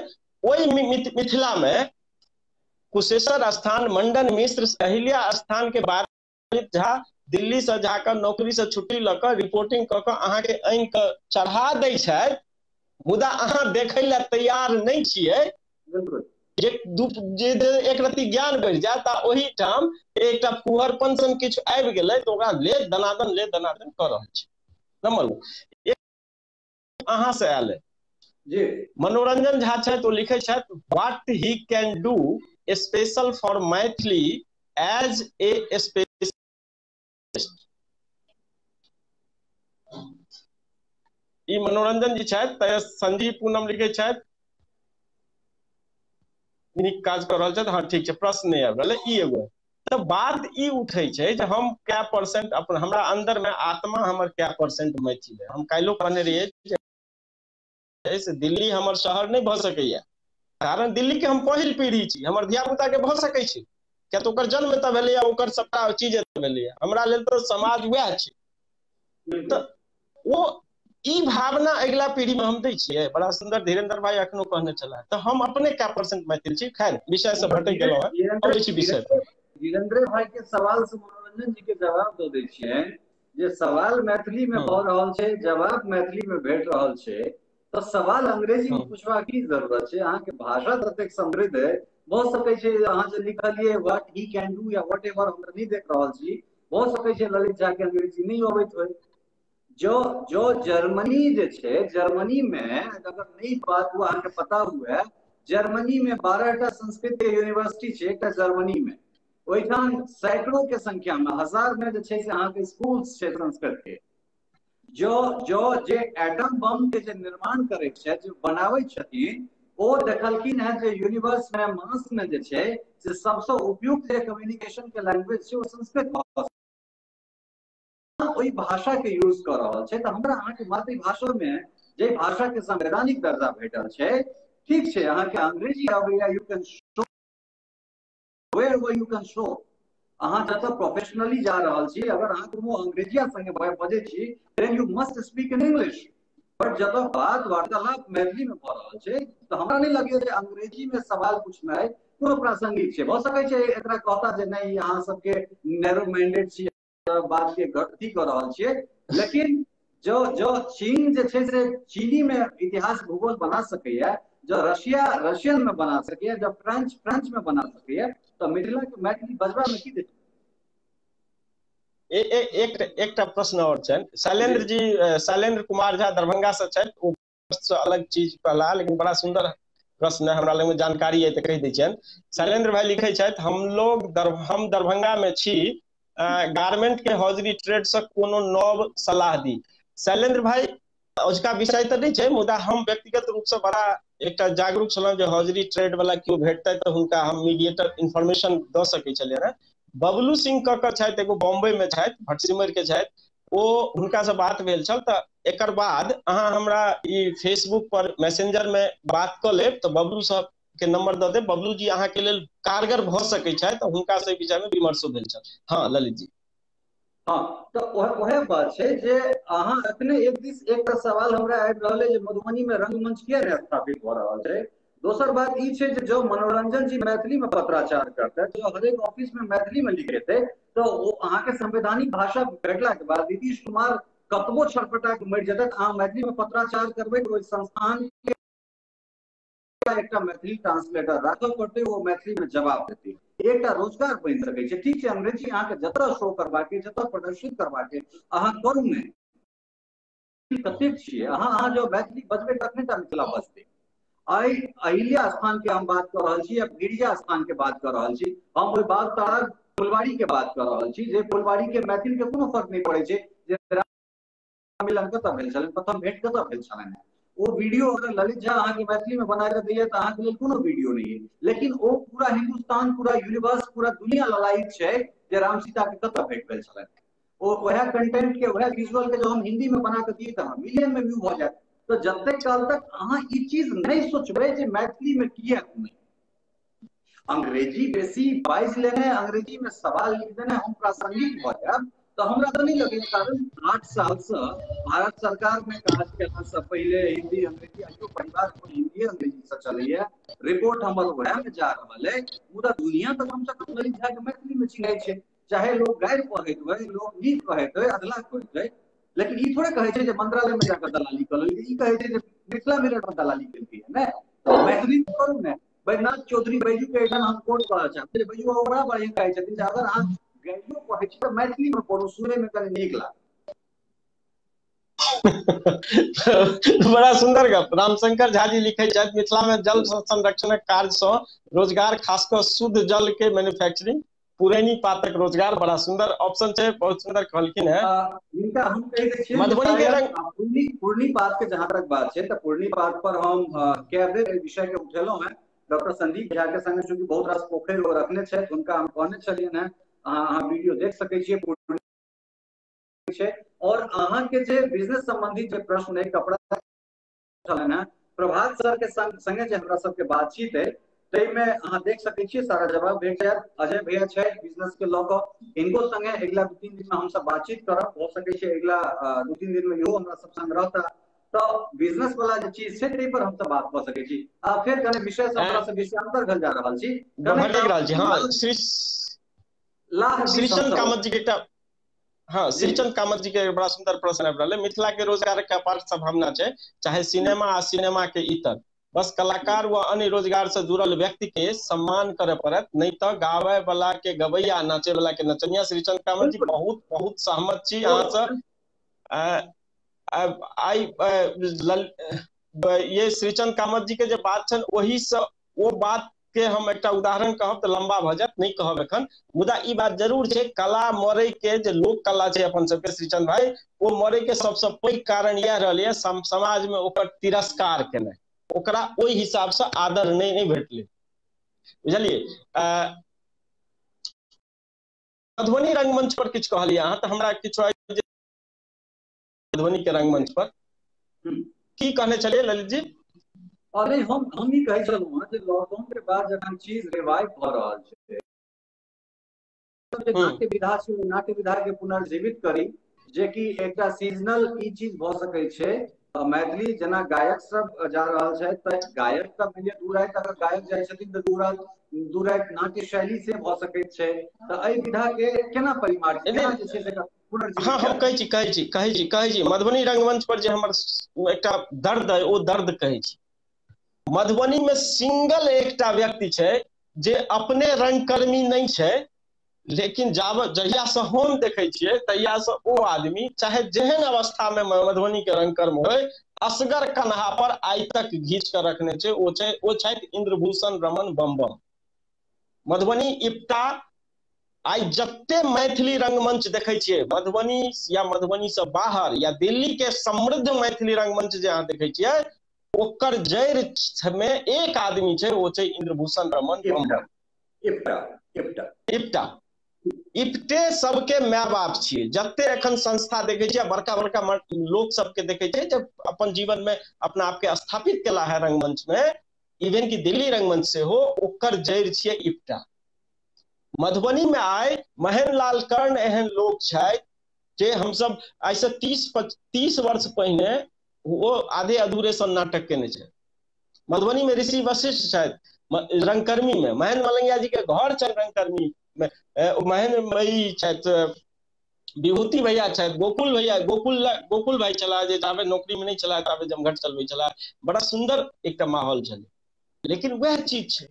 ओहि मिथिला में कुशेश्वर स्थान, मंडन मिश्र, अहिल्या स्थान के बाद झा दिल्ली से जाकर नौकरी से छुट्टी लऽ कऽ रिपोर्टिंग कऽ कऽ अहाँके आनि कऽ चढ़ा दै छथि, मुदा अहाँ देखै लए तैयार नहि छियै। जे एक रति ज्ञान बढ़ि जायत आ ओहिठाम एकटा फुहरपन सन किछु आबि गेलै तऽ ओकरा ले दनादन कऽ रहल छै। नंबर 1 अहाँ से आयल जी। मनोरंजन झा छथि, ओ लिखै छथि, what he can do special for Maithili as a specialist. ई मनोरंजन जी छथि। तऽ संजीव पूनम लिखै छथि, नीक काज कऽ रहल छथि। हाँ ठीक छै, प्रश्न नहि आबि रहल। ई एगो तऽ बात ई उठै छै जे हम कै परसेंट अपन, हमरा अंदर में आत्मा हमर कै परसेंट मैथिल है। हम काल्हिो कहने रहियै जे दिल्ली हमर शहर नहि भऽ सकैया, कारण दिल्ली के हम पहिल पीढ़ी छी, हमर धिया पुता के भऽ सकै छै, किया तऽ ओकर जन्म एतऽ भेलैया, ओकर सबटा चीज एतऽ भेलैया, हमरा लेल तऽ समाज वएह छै। तऽ ओ ई भावना अगिला पीढ़ी में हम दै छियै। बड़ा सुंदर धीरेन्द्र भाई अखनो कहने छलाह। तऽ हम अपने कै परसेंट मैथिल छी। खैर विषय से भटक गेलहुँ हेँ, अबै छी विषय पर। धीरेन्द्र भाई के सवाल से मनोरंजन जी के जवाब दऽ दै छियै जे सवाल मैथिली में भऽ रहल छै, जवाब मैथिली में भेट रहल छै, तऽ सवाल अंग्रेजी में पूछबाक की जरूरत छै? अहाँके भाषा ततेक समृद्ध है, भऽ सकै छै अहाँ जे लिखलियै what he can do या what ever, हम नहि देख रहल छी, भऽ सकै छै ललित झा के अंग्रेजी नहि अबैत होइ। जो जो जर्मनी जे छै, जर्मनी में अगर नहीं बात हुआ अहाँके पता हुए, जर्मनी में 12टा संस्कृत के यूनिवर्सिटी छै एकटा जर्मनी में, ओहिठाम सैकड़ों के संख्या में, हजार में जे छै से अहाँके स्कूल छै संस्कृत के। जो जो जे एटम बम के जे निर्माण करै छै, जे बनाबै छथिन, ओ देखलखिन हेँ जे यूनिवर्स में, मास में जे छै से सबसँ उपयुक्त जे कम्युनिकेशन के लैंग्वेज छै ओ संस्कृत भाषा, ओहि भाषा के यूज कऽ रहल छै। तऽ हमरा अहाँके मातृभाषा में जे भाषा के संवैधानिक दर्जा भेटल छै, ठीक छै अहाँके अंग्रेजी अबैया, you can show where you can show. अहाँ जतऽ प्रोफेशनली जा रहल छी, अगर अहाँ कोनो अंग्रेजिया संगे बजै छी, then you must speak in English. But जतऽ बात वार्तालाप मैथिली में भऽ रहल छै, तऽ हमरा नहि लगैया जे अंग्रेजी में सवाल पूछनाइ कोनो प्रासंगिक छै। भऽ सकै छै एकरा कहता जे नहि अहाँ सबके नैरो माइंडेड छी, बात के गलती कऽ रहल छियै, लेकिन जो जो चीन जे छै से चीनी में इतिहास भूगोल बना सकैया, जो रशिया रशियन में बना सकैया, जो फ्रेंच फ्रेंच में बना सकैया, तऽ मिथिला के मैथिली बजबा में की दिक्कत? एकटा प्रश्न और छनि शैलेंद्र जी, शैलेंद्र कुमार झा दरभंगा से छथि। ओ अलग चीज कहला, लेकिन बड़ा सुंदर प्रश्न है, हमरा लग में जानकारी है तऽ कहि दै छियनि। शैलेंद्र भाई लिखै छथि, हम लोग हम दरभंगा में छी, गारमेंट के हौजरी ट्रेड से कोनो नव सलाह दी। शैलेंद्र भाई अजुका विषय तऽ नहि छै, मुदा हम व्यक्तिगत रूप से बड़ा एकटा जागरूक छलहुँ जे हौजरी ट्रेड वाला केओ भेटतै तऽ हुनका हम मीडिएटर इन्फॉर्मेशन दऽ सकै छलियै ने। बबलू सिंह कऽ के छथि, एगो बॉम्बे में छथि, भटसिमर के छथि, ओ हुनका से बात भेल छल। तऽ एकर बाद अहाँ हमरा ई फेसबुक पर मैसेंजर में बात कऽ लेब तऽ बबलू साहब के नंबर दऽ देब, बबलू जी अहाँ के लेल कारगर भऽ सकै छथि, तऽ हुनका से विषय में विमर्शो भेल छल। हाँ ललित जी। हाँ, तऽ वएह बात छै जे अहाँ अखने एक दिस एकटा सवाल हमरा आबि रहल है जे मधुबनी में रंगमंच किया नहि स्थापित भऽ रहल छै। दोसर बात ई छै जे जँ मनोरंजन जी मैथिली में पत्राचार करतै, जँ हरेक ऑफिस में मैथिली में लिखेतै, तऽ ओ अहाँके संवैधानिक भाषा भेटला के बाद नीतीश कुमार कतबो छटपटा के मरि जेतै, अहाँ मैथिली में पत्राचार करबै तऽ ओहि संस्थान के एकटा मैथिली ट्रांसलेटर राखऽ पड़तै, ओ मैथिली में जवाब देतै, एकटा रोजगार बनि सकै छै। ठीक छै, अंग्रेजी अहाँके जतऽ शो करबाके, जतऽ प्रदर्शित करबाके अहाँ करू, नहि कतेक छियै अहाँ, अहाँ जँ मैथिली बजबै तखने टा मिथिला बजतै। आइ अहिल्या स्थान के हम बात कऽ रहल छी या गिरिजा स्थान के बात कऽ रहल छी, हम ओहि बागतारा फुलवारी के बात कऽ रहल छी, जे फुलवारी के मैथिल के कोनो फर्क नहि पड़ै छै जे मिलन कतऽ भेल छलनि, प्रथम भेंट कतऽ भेल छलनि। ओ वीडियो अगर ललित झा अहाँके मैथिली में बना कऽ दैया तऽ अहाँके लेल कोनो वीडियो नहि है, लेकिन ओ पूरा हिंदुस्तान, पूरा यूनिवर्स, पूरा दुनिया ललायित छै जे राम सीता के कतऽ भेंट भेल छलनि। ओ वएह कंटेंट के, वएह विजुअल के जो हम हिंदी में बना कऽ दियै तऽ मिलियन में व्यू भऽ जायत। तऽ जते काल तक अहाँ ई चीज नहि सोचबै जे मैथिली में किया नहि, अंग्रेजी बेसी बाजि लेने, अंग्रेजी में सवाल लिख देने हम प्रासंगिक भऽ जायब, तऽ हमरा तऽ नहि लगैया। कारण 8 साल से भारत सरकार में काज केला से पहिले हिंदी अंग्रेजी, आइयो परिवार हिंदी अंग्रेजी से चलैया, रिपोर्ट हमर वएह में जा रहल है, मुदा दुनिया तऽ कम से कम ललित झा के मैथिली में चिन्है छै। चाहे लोग गारि पढ़ैत होइ, लोग नीक कहैत होइ, अधलाह कहैत होइ, लेकिन ई थोड़े कहै छै जे मंत्रालय में जाकर दलाली कऽ लेलकै, ई कहै छै जे मिथिला मिरर में दलाली केलकै ने, मैथिली करू ने। बैद्यनाथ चौधरी बैजू के एहिठाम हम कोट करऽ चाहब, बैजू बाबा बड़ा बढ़िया कहै छथिन जे अगर अहाँ गाइयो पढ़ै छी तऽ मैथिली में पढ़ू, सुनै में कनि नीक लागत। बड़ा सुंदर गप। रामशंकर झा जी लिखै छथि, मिथिला में जल संरक्षणक कार्य सँ रोजगार, खास कऽ शुद्ध जल के मैन्युफैक्चरिंग, पुरैनी पातक रोजगार। बड़ा सुंदर ऑप्शन छै, बहुत सुंदर कहलखिन है। हिनका हम कहि दै छियै मधुबनी के रंग पूर्णी पात के जहां तक बात छै तऽ पूर्णी पात पर हम कए बेर एहि विषय के उठेलहुं हैं। डॉक्टर संदीप झा के संगे चूंकि बहुत रास पोखरि ओ रखने छथि, हुनका हम कहने छलियनि हैं, अहाँ वीडियो देख सकै छियै पूर्णी छै। और अहाँ के जे बिजनेस संबंधित जे प्रश्न है, कपड़ा छलनि हैं, प्रभात सर के संगे जे हमरा सबके बातचीत है ताहिमे अहाँ देख सकै छियै, सारा जवाब भेट जायत। अजय भैया छै बिजनेस के लऽ कऽ, हिनको संगे अगिला 2-3 दिन में हमसब बातचीत करब, हो सकै छै अगिला 2-3 दिन में इहो हमरा सब संग रहता, तऽ बिजनेस वाला जे चीज छै ताहि पर हमसब बात कऽ सकै छी। आ फेर कने विषय से हमरा सब विषयांतर भेल जा रहल छी। हाँ, श्रीचंद कामत जी के एकटा, हाँ, श्रीचंद कामत जी के बड़ा सुंदर प्रश्न आबि रहल है। मिथिला के रोजगार के अपार संभावना छै, चाहे सिनेमा आ सिनेमा के इतर, बस कलाकार व अन्य रोजगार से जुड़ल व्यक्ति के सम्मान करे पड़त, नहीं तो गावे वाला के गवैया, नाचे वाला के नचनिया। श्रीचंद कामत जी बहुत बहुत सहमत छी अहाँ से। आई ये श्रीचंद कामत जी के जे बात छन ओही से ओ बात के हम एकटा उदाहरण कहब तऽ लंबा भऽ जायत, नहीं कहब एखन, मुदा ई बात जरूर छै कला मरे के जे लोक कला छै अपन सबके श्रीचंद भाई, ओ मरे के सबसे पैघ कारण इएह रहल ये समाज में ओकर तिरस्कार केनाइ, ओकरा ओहि हिसाब से आदर नहीं भेटलै, बुझलियै। मधुबनी रंगमंच पर किछु कहलियै अहाँ, तऽ हमरा किछु मधुबनी के रंगमंच पर की कहने छलियै ललित जी? अरे हम ई कहै छलहुँ जे लॉकडाउन के बाद जखन चीज रिवाइव भऽ रहल छै, नाट्य विधा छै, नाट्य विधा के पुनर्जीवित करी, जेकि एकटा सीजनल ई चीज भऽ सकै छै। मैथिली जेना गायक सब जा रहल छै तऽ गायक तऽ मानि लिअ 2 राति अगर गायक जाइ छथिन तऽ 2 राति नाट्य शैली से भऽ सकैत छै। तऽ एहि विधा के केना परिमार्जित केना जे छै से पुनर्जीवित? हाँ, हम कहै छी मधुबनी रंगमंच पर जे हमर एकटा दर्द है, ओ दर्द कहै छी। मधुबनी में सिंगल एकटा व्यक्ति छै जे अपने रंगकर्मी नहीं छै, लेकिन जहिया से हम देखै छियै तहिया से ओ आदमी चाहे जेहन अवस्था में मधुबनी के रंगकर्म होय, असगर कन्हा पर आइ तक घींच कर रखने छै, ओ छथि इंद्रभूषण रमन बम बम। मधुबनी इप्टा आइ जते मैथिली रंगमंच देखै छियै मधुबनी या मधुबनी से बाहर या दिल्ली के समृद्ध मैथिली रंगमंच जे अहाँ देखै छियै, ओकर जड़ि में एक आदमी छै, ओ छै इंद्रभूषण रमन बम बम। इप्टा इप्टे सबके my बाप छियै। जते एखन संस्था देखै छियै, बड़का बड़का लोक सबके देखै छियै जे अपन जीवन में अपना आपके स्थापित केला है रंगमंच में, इवन कि दिल्ली रंगमंच सेहो, ओकर जड़ि छियै इप्टा। मधुबनी में आइ महेंद्र लाल कर्ण एहन लोक छथि जे हमसब आइसँ 30 वर्ष पहिने ओ आधे अधूरे सन नाटक केने छै। मधुबनी में ऋषि वशिष्ठ छथि रंगकर्मी में, महेंद्र मलंगिया जी के घर छनि रंगकर्मी में, महेंद्र ई छथि, विभूति भैया छथि, गोकुल भैया, गोकुल भाई छलाह जे जाबे नौकरी में नहीं छलाह ताबे जमघट चलबै छलाह। बड़ा सुंदर एकटा माहौल छलै। लेकिन वएह चीज छै,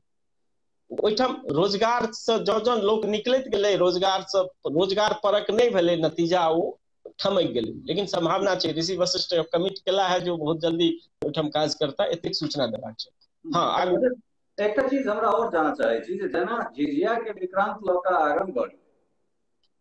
ओहिठाम रोजगार से जँ जँ लोक निकलैत गेलै, रोजगार से रोजगार परक नहि भेलै, नतीजा ओ ठमकि गेलै। लेकिन संभावना छै, ऋषि वशिष्ठ कमिट केला है जो बहुत जल्दी ओहिठाम काज करता, एतेक सूचना देबाक छै। हाँ, आगू एकटा चीज हमरा और जानऽ चाहै छी जे जेना झिझिया के विक्रांत लऽ कऽ आरम्भ बढ़,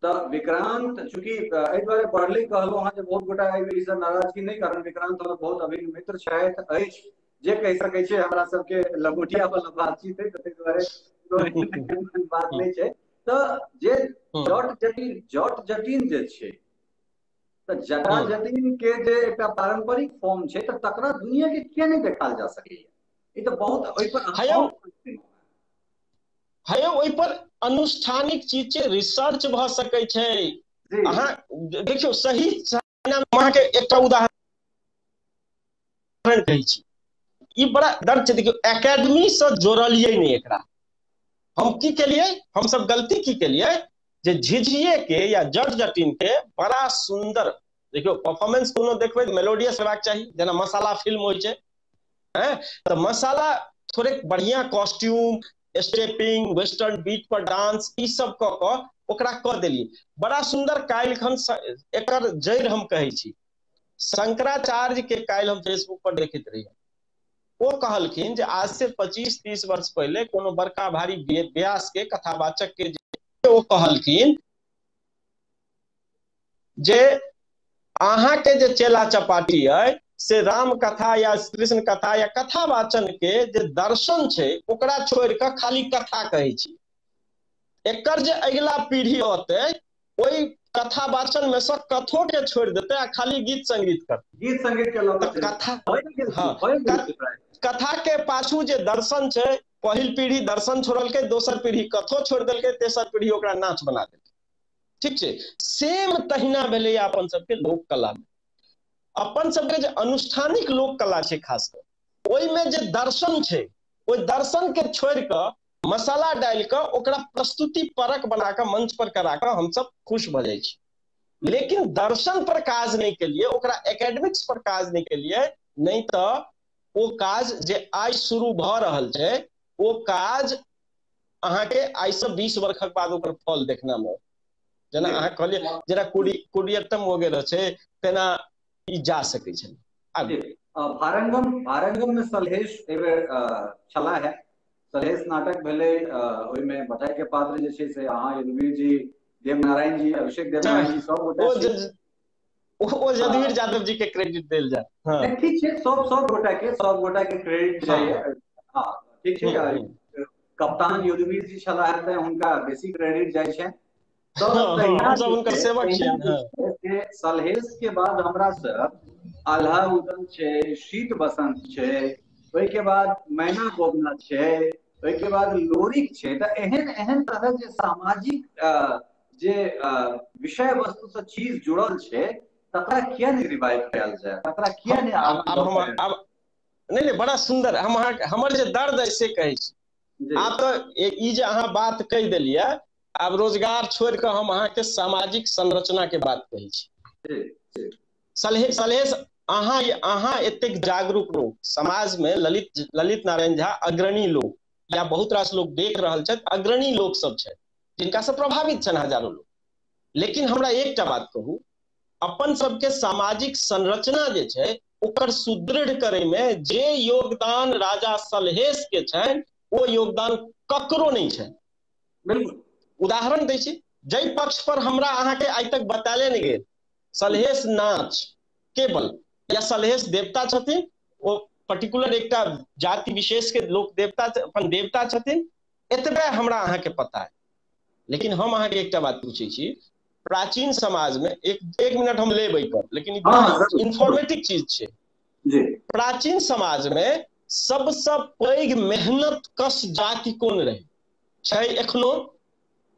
तऽ विक्रांत चूँकि एहि दुआरे बढ़ले कहलहुँ अहाँ जे बहुत गोटा एहि सँ नाराजगी नहि, कारण विक्रांत हमर बहुत अभिन्न मित्र छथि अछि, जे कहि सकै छै हमरा सबके लंगोटिया वाला बातचीत है, ताहि दुआरे बात नहि छै। तऽ जे जट जटिन जे छै, तऽ जटा जटिन के जे एकटा पारंपरिक फॉर्म छै, तऽ तकरा दुनिया के किया नहि देखाल जा सकैया? ई तऽ बहुत ओहि पर है, ओहि पर अनुष्ठानिक चीज छै, रिसर्च भऽ सकै छै। अहाँ देखियौ सही अहाँके एकटा उदाहरण कहै छी, ई बड़ा दर्द छै। देखियौ एकेडमी से जोड़लियै नहि एकरा। हम की केलियै, हमसब गलती की केलियै जे झिझिये के या जट जटिन के बड़ा सुंदर देखियौ परफॉर्मेंस कोनो देखबै मेलोडियस हेबाक चाही, जेना मसाला फिल्म होइ छै, तऽ मसाला थोड़े बढ़िया कॉस्ट्यूम, स्टेपिंग, वेस्टर्न बीट पर डांस, ई सब कऽ कऽ ओकरा कऽ देलियै बड़ा सुंदर। काल्हि खन एकर जड़ि हम कहै छी, शंकराचार्य के काल्हि हम फेसबुक पर देखैत रहियै, ओ कहलखिन जे आज से 25-30 वर्ष पहिले कोनो बड़का भारी व्यास के कथावाचक के ओ कहलखिन जे अहाँके जे चेला चपाटी अइ से राम कथा या कृष्ण कथा या कथावाचन के जे दर्शन छै ओकरा छोड़ि कऽ खाली कथा कहै छी। एकर जे अगिला पीढ़ी औतै ओहि कथावाचन में से कथो के छोड़ि देतै आ खाली गीत संगीत करतै। गीत संगीत के लऽ कथा, हाँ, कथा के पाछू जे दर्शन छै, पहिल पीढ़ी दर्शन छोड़लकै, दोसर पीढ़ी कथो छोड़ि देलकै, तेसर पीढ़ी ओकरा नाच बना देलकै। ठीक छै, सेम तहिना भेलैया अपन सबके लोक कला में। अपन सबके जे अनुष्ठानिक लोक कला छै खास कऽ ओहिमे जे दर्शन छै, ओहि दर्शन के छोड़ि कऽ मसाला डालि कऽ ओकरा प्रस्तुति परक बना कऽ मंच पर करा कऽ हमसब खुश भऽ जाइ छी। लेकिन दर्शन पर काज नहि केलियै, ओकरा एकेडमिक्स पर काज नहि केलियै, नहि तऽ ओ काज जे आइ शुरू भऽ रहल छै ओ काज अहाँके आइसँ 20 वर्षक बाद ओकर फल देखना मे, जेना अहाँ कहलियै जेना कुडियट्टम वगैरह छै तेना ई जा सकै छै। भारंगम में सलहेश एहि छला है, सलहेश नाटक भेलै, ओहिमे बटाई के पात्र जे छै से अहाँ यदुवीर जी, देवनारायण जी, अभिषेक देवनारायण जी, सब गोटा ओ यदुवीर यादव जी के क्रेडिट देल जाय। हाँ। ठीक छै, सब गोटा के क्रेडिट जाइए। हाँ ठीक छै, कप्तान यदुवीर जी छलाह तऽ हुनका बेसी क्रेडिट जाइ छै। सलहेश के बाद हमरा सब आल्हा उदल छै, शीत बसंत छै, ओहिके बाद मैना गोबना छै, ओहिके बाद लोरिक छै। तऽ एहन एहन तरह जे सामाजिक जे विषय वस्तु से चीज जुड़ल छै तकरा किया नहि रिवाइव कयल जाय, तकरा किया नहि? आब नहि, बड़ा सुंदर। हम अहाँ हमर जे दर्द अइ से कहै छी। आब तऽ ई जे अहाँ बात कहि देलियै, आब रोजगार छोड़ि कऽ हम अहाँके सामाजिक संरचना के बात कहै छी। सलहेश अहाँ एतेक जागरूक लोक समाज में, ललित नारायण झा अग्रणी लोक या बहुत रास लोक देख रहल छथि, अग्रणी लोक सब छथि जिनका से प्रभावित छनि हजारों लोक। लेकिन हमरा एकटा बात कहू, अपन सबके सामाजिक संरचना जे छै ओकर सुदृढ़ करे में जे योगदान राजा सलहेश के छनि ओ योगदान ककरो नहि छनि। बिल्कुल उदाहरण दै छी, जाहि पक्ष पर हमरा अहाँके आइ तक बताले नहि गेल, सलहेश नाच केवल या सलहेश देवता छथिन, ओ पर्टिकुलर एकटा जाति विशेष के लोक देवता अपन देवता छथिन, एतबे हमरा अहाँके पता है। लेकिन हम अहाँके एकटा बात पूछै छी, प्राचीन समाज में एक मिनट हम लेब पर, लेकिन इन्फॉर्मेटिव चीज छै। प्राचीन समाज में सबसँ पैघ मेहनत कश जाति कोन रहे छै? एखनो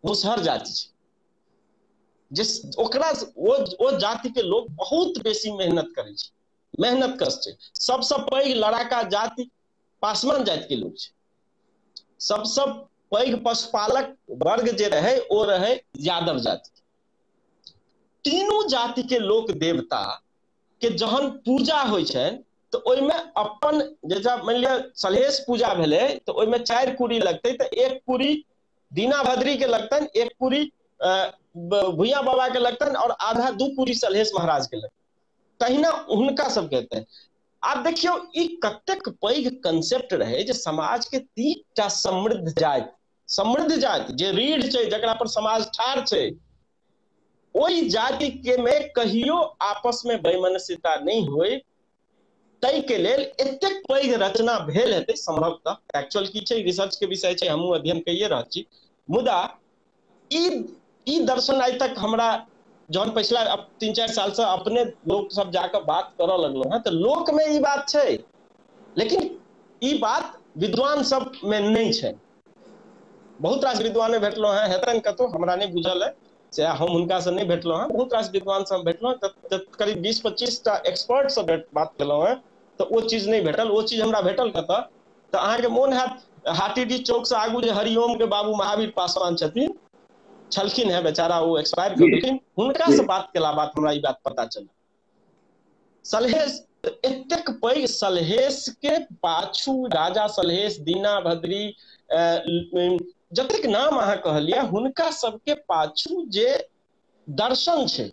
मुसहर जाति छै। जे ओकरा ओ जाति के लोग बहुत बेसी मेहनत करै छै, मेहनत कश छै। सबसँ पैघ लड़ाका जाति पासवान जाति के लोग छै। सबसँ पैघ पशुपालक वर्ग जे रहै ओ रहै यादव जाति। तीनू जाति के लोक देवता के जहन पूजा होइ छनि तऽ ओहिमे अपन जैसा मानि लिअ सलहेश पूजा भेलै तऽ ओहिमे 4 कुड़ी लगतै, तऽ 1 कुड़ी दीना भद्री के लगतनि, 1 कुड़ी भुइया बाबा के लगतनि और आधा 2 कुड़ी सलहेश महाराज के लगतनि। तहिना हुनका सबके हेतनि। आब देखियौ ई कतेक पैघ कंसेप्ट रहै जे समाज के 3टा समृद्ध जाति, समृद्ध जाति जे रीढ़ छै, जकरा पर समाज ठाढ़ छै, ओहि जाति के में कहियो आपस में वैमनस्यता नहीं होय, ताहि के लेल एतेक पैघ रचना भेल हेतै संभवतः। एक्चुअल की छै रिसर्च के विषय छै, हमहूँ अध्ययन कइए रहल छी। मुदा ई दर्शन आइ तक हमरा जहन पछिला 3-4 साल से अपने लोक सब जाकर बात करऽ लगलो हैं तऽ लोक में ई बात छै, लेकिन ई बात विद्वान सब में नहीं छै। बहुत रास विद्वान भेटलो हैं, हेतनि कतौ, हमरा नहीं बुझल है से हम हुनका से नहीं भेटलो हैं। बहुत रास विद्वान से हम भेटलो हैं, करीब 20-25 टा एक्सपर्ट से बात केलहुँ हैं, तऽ ओ चीज नहीं भेटल। ओ चीज हमरा भेटल कतऽ, तऽ अहाँके मोन हैत हाटीडी चौक से आगू जे हरिओम के बाबू महावीर पासवान छथिन, छलखिन है बेचारा, वो एक्सपायर कर गेलखिन, हुनका से बात केला बात हमरा ई बात पता चलल। सलहेश एतेक पैघ, सलहेश के पाछू राजा सलहेश, दीना भद्री, जतेक नाम अहाँ कहलियै, हुनका सबके पाछू जे दर्शन छै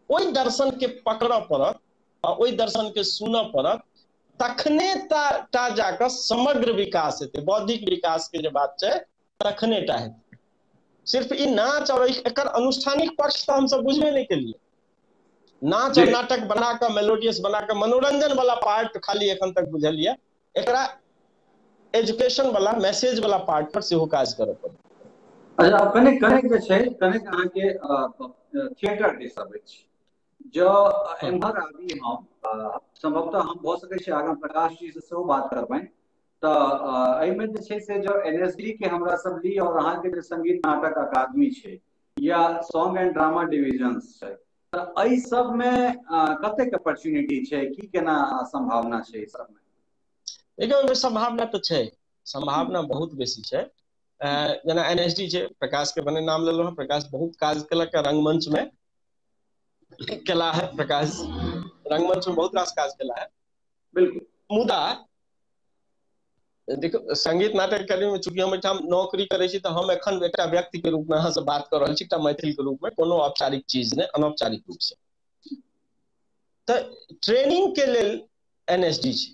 ओहि दर्शन के पकड़ऽ पड़त आ ओहि दर्शन के सुनऽ पड़त, तखने टा जाकऽ समग्र विकास हेतै। बौद्धिक विकास के जे बात छै तखने टा हेतै। सिर्फ ई नाच और एकर अनुष्ठानिक पक्ष तऽ हमसब बुझबे नहि केलियै। नाच और नाटक बना कऽ, मेलोडियस बना कऽ, मनोरंजन वाला पार्ट खाली एखन तक बुझलियै, एकरा एजुकेशन वाला, मैसेज वाला पार्ट पर सेहो काज करऽ पड़त। अच्छा, कनेक कनेक जे छै, कनेक अहाँके थिएटर दिस अबै छी। जँ एम्हर आबी हम, संभवतः हम भऽ सकै छै आगाँ प्रकाश जी से सेहो बात करबनि, तऽ एहिमे जे छै से जो एनएसडी के हमरा सब ली और अहाँके जे संगीत नाटक अकादमी छै या सॉन्ग एंड ड्रामा डिविजन्स छै, तऽ एहि सब में कतेक अपॉर्चुनिटी छै, की केना संभावना छै एहि सब में? देखियौ, ओहिमे संभावना तऽ छै, संभावना बहुत बेसी छै। जेना एनएसडी छै, प्रकाश के बने नाम लेलहुँ हँ, प्रकाश बहुत काज केलक रंगमंच में, केला है प्रकाश, रंगमंच में बहुत रास काज केला है। बिल्कुल। मुदा देखो, संगीत नाटक अकेडमी में चूंकि हम एहिठाम नौकरी करै छी, तऽ हम एखन एकटा व्यक्ति के रूप में अहाँ से बात कऽ रहल छी, एकटा मैथिल के रूप में, कोनो औपचारिक चीज नहि, अनौपचारिक रूप से। तऽ ट्रेनिंग के लेल एनएसडी छै,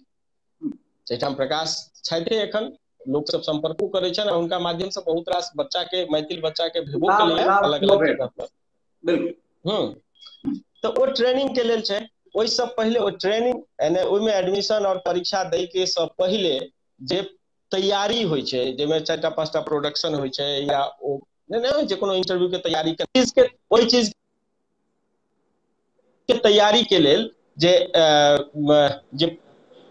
एहिठाम प्रकाश छथि एखन, लोक सब संपर्को करै छनि, हुनका माध्यम से बहुत रास बच्चा के, मैथिल बच्चा के भेबो केलैए अलग अलग जगह पर। बिल्कुल। तऽ ओ ट्रेनिंग के लेल छै। ओहिसँ पहिले ओ ट्रेनिंग, ओहिमे एडमिशन और परीक्षा दै के से पहिले जे तैयारी होइ छै, जाहिमे 4-5 टा प्रोडक्शन होइ छै, या ओ नहि होइ छै कोनो इंटरव्यू के तैयारी के चीज के, ओहि चीज के तैयारी के लेल जे जे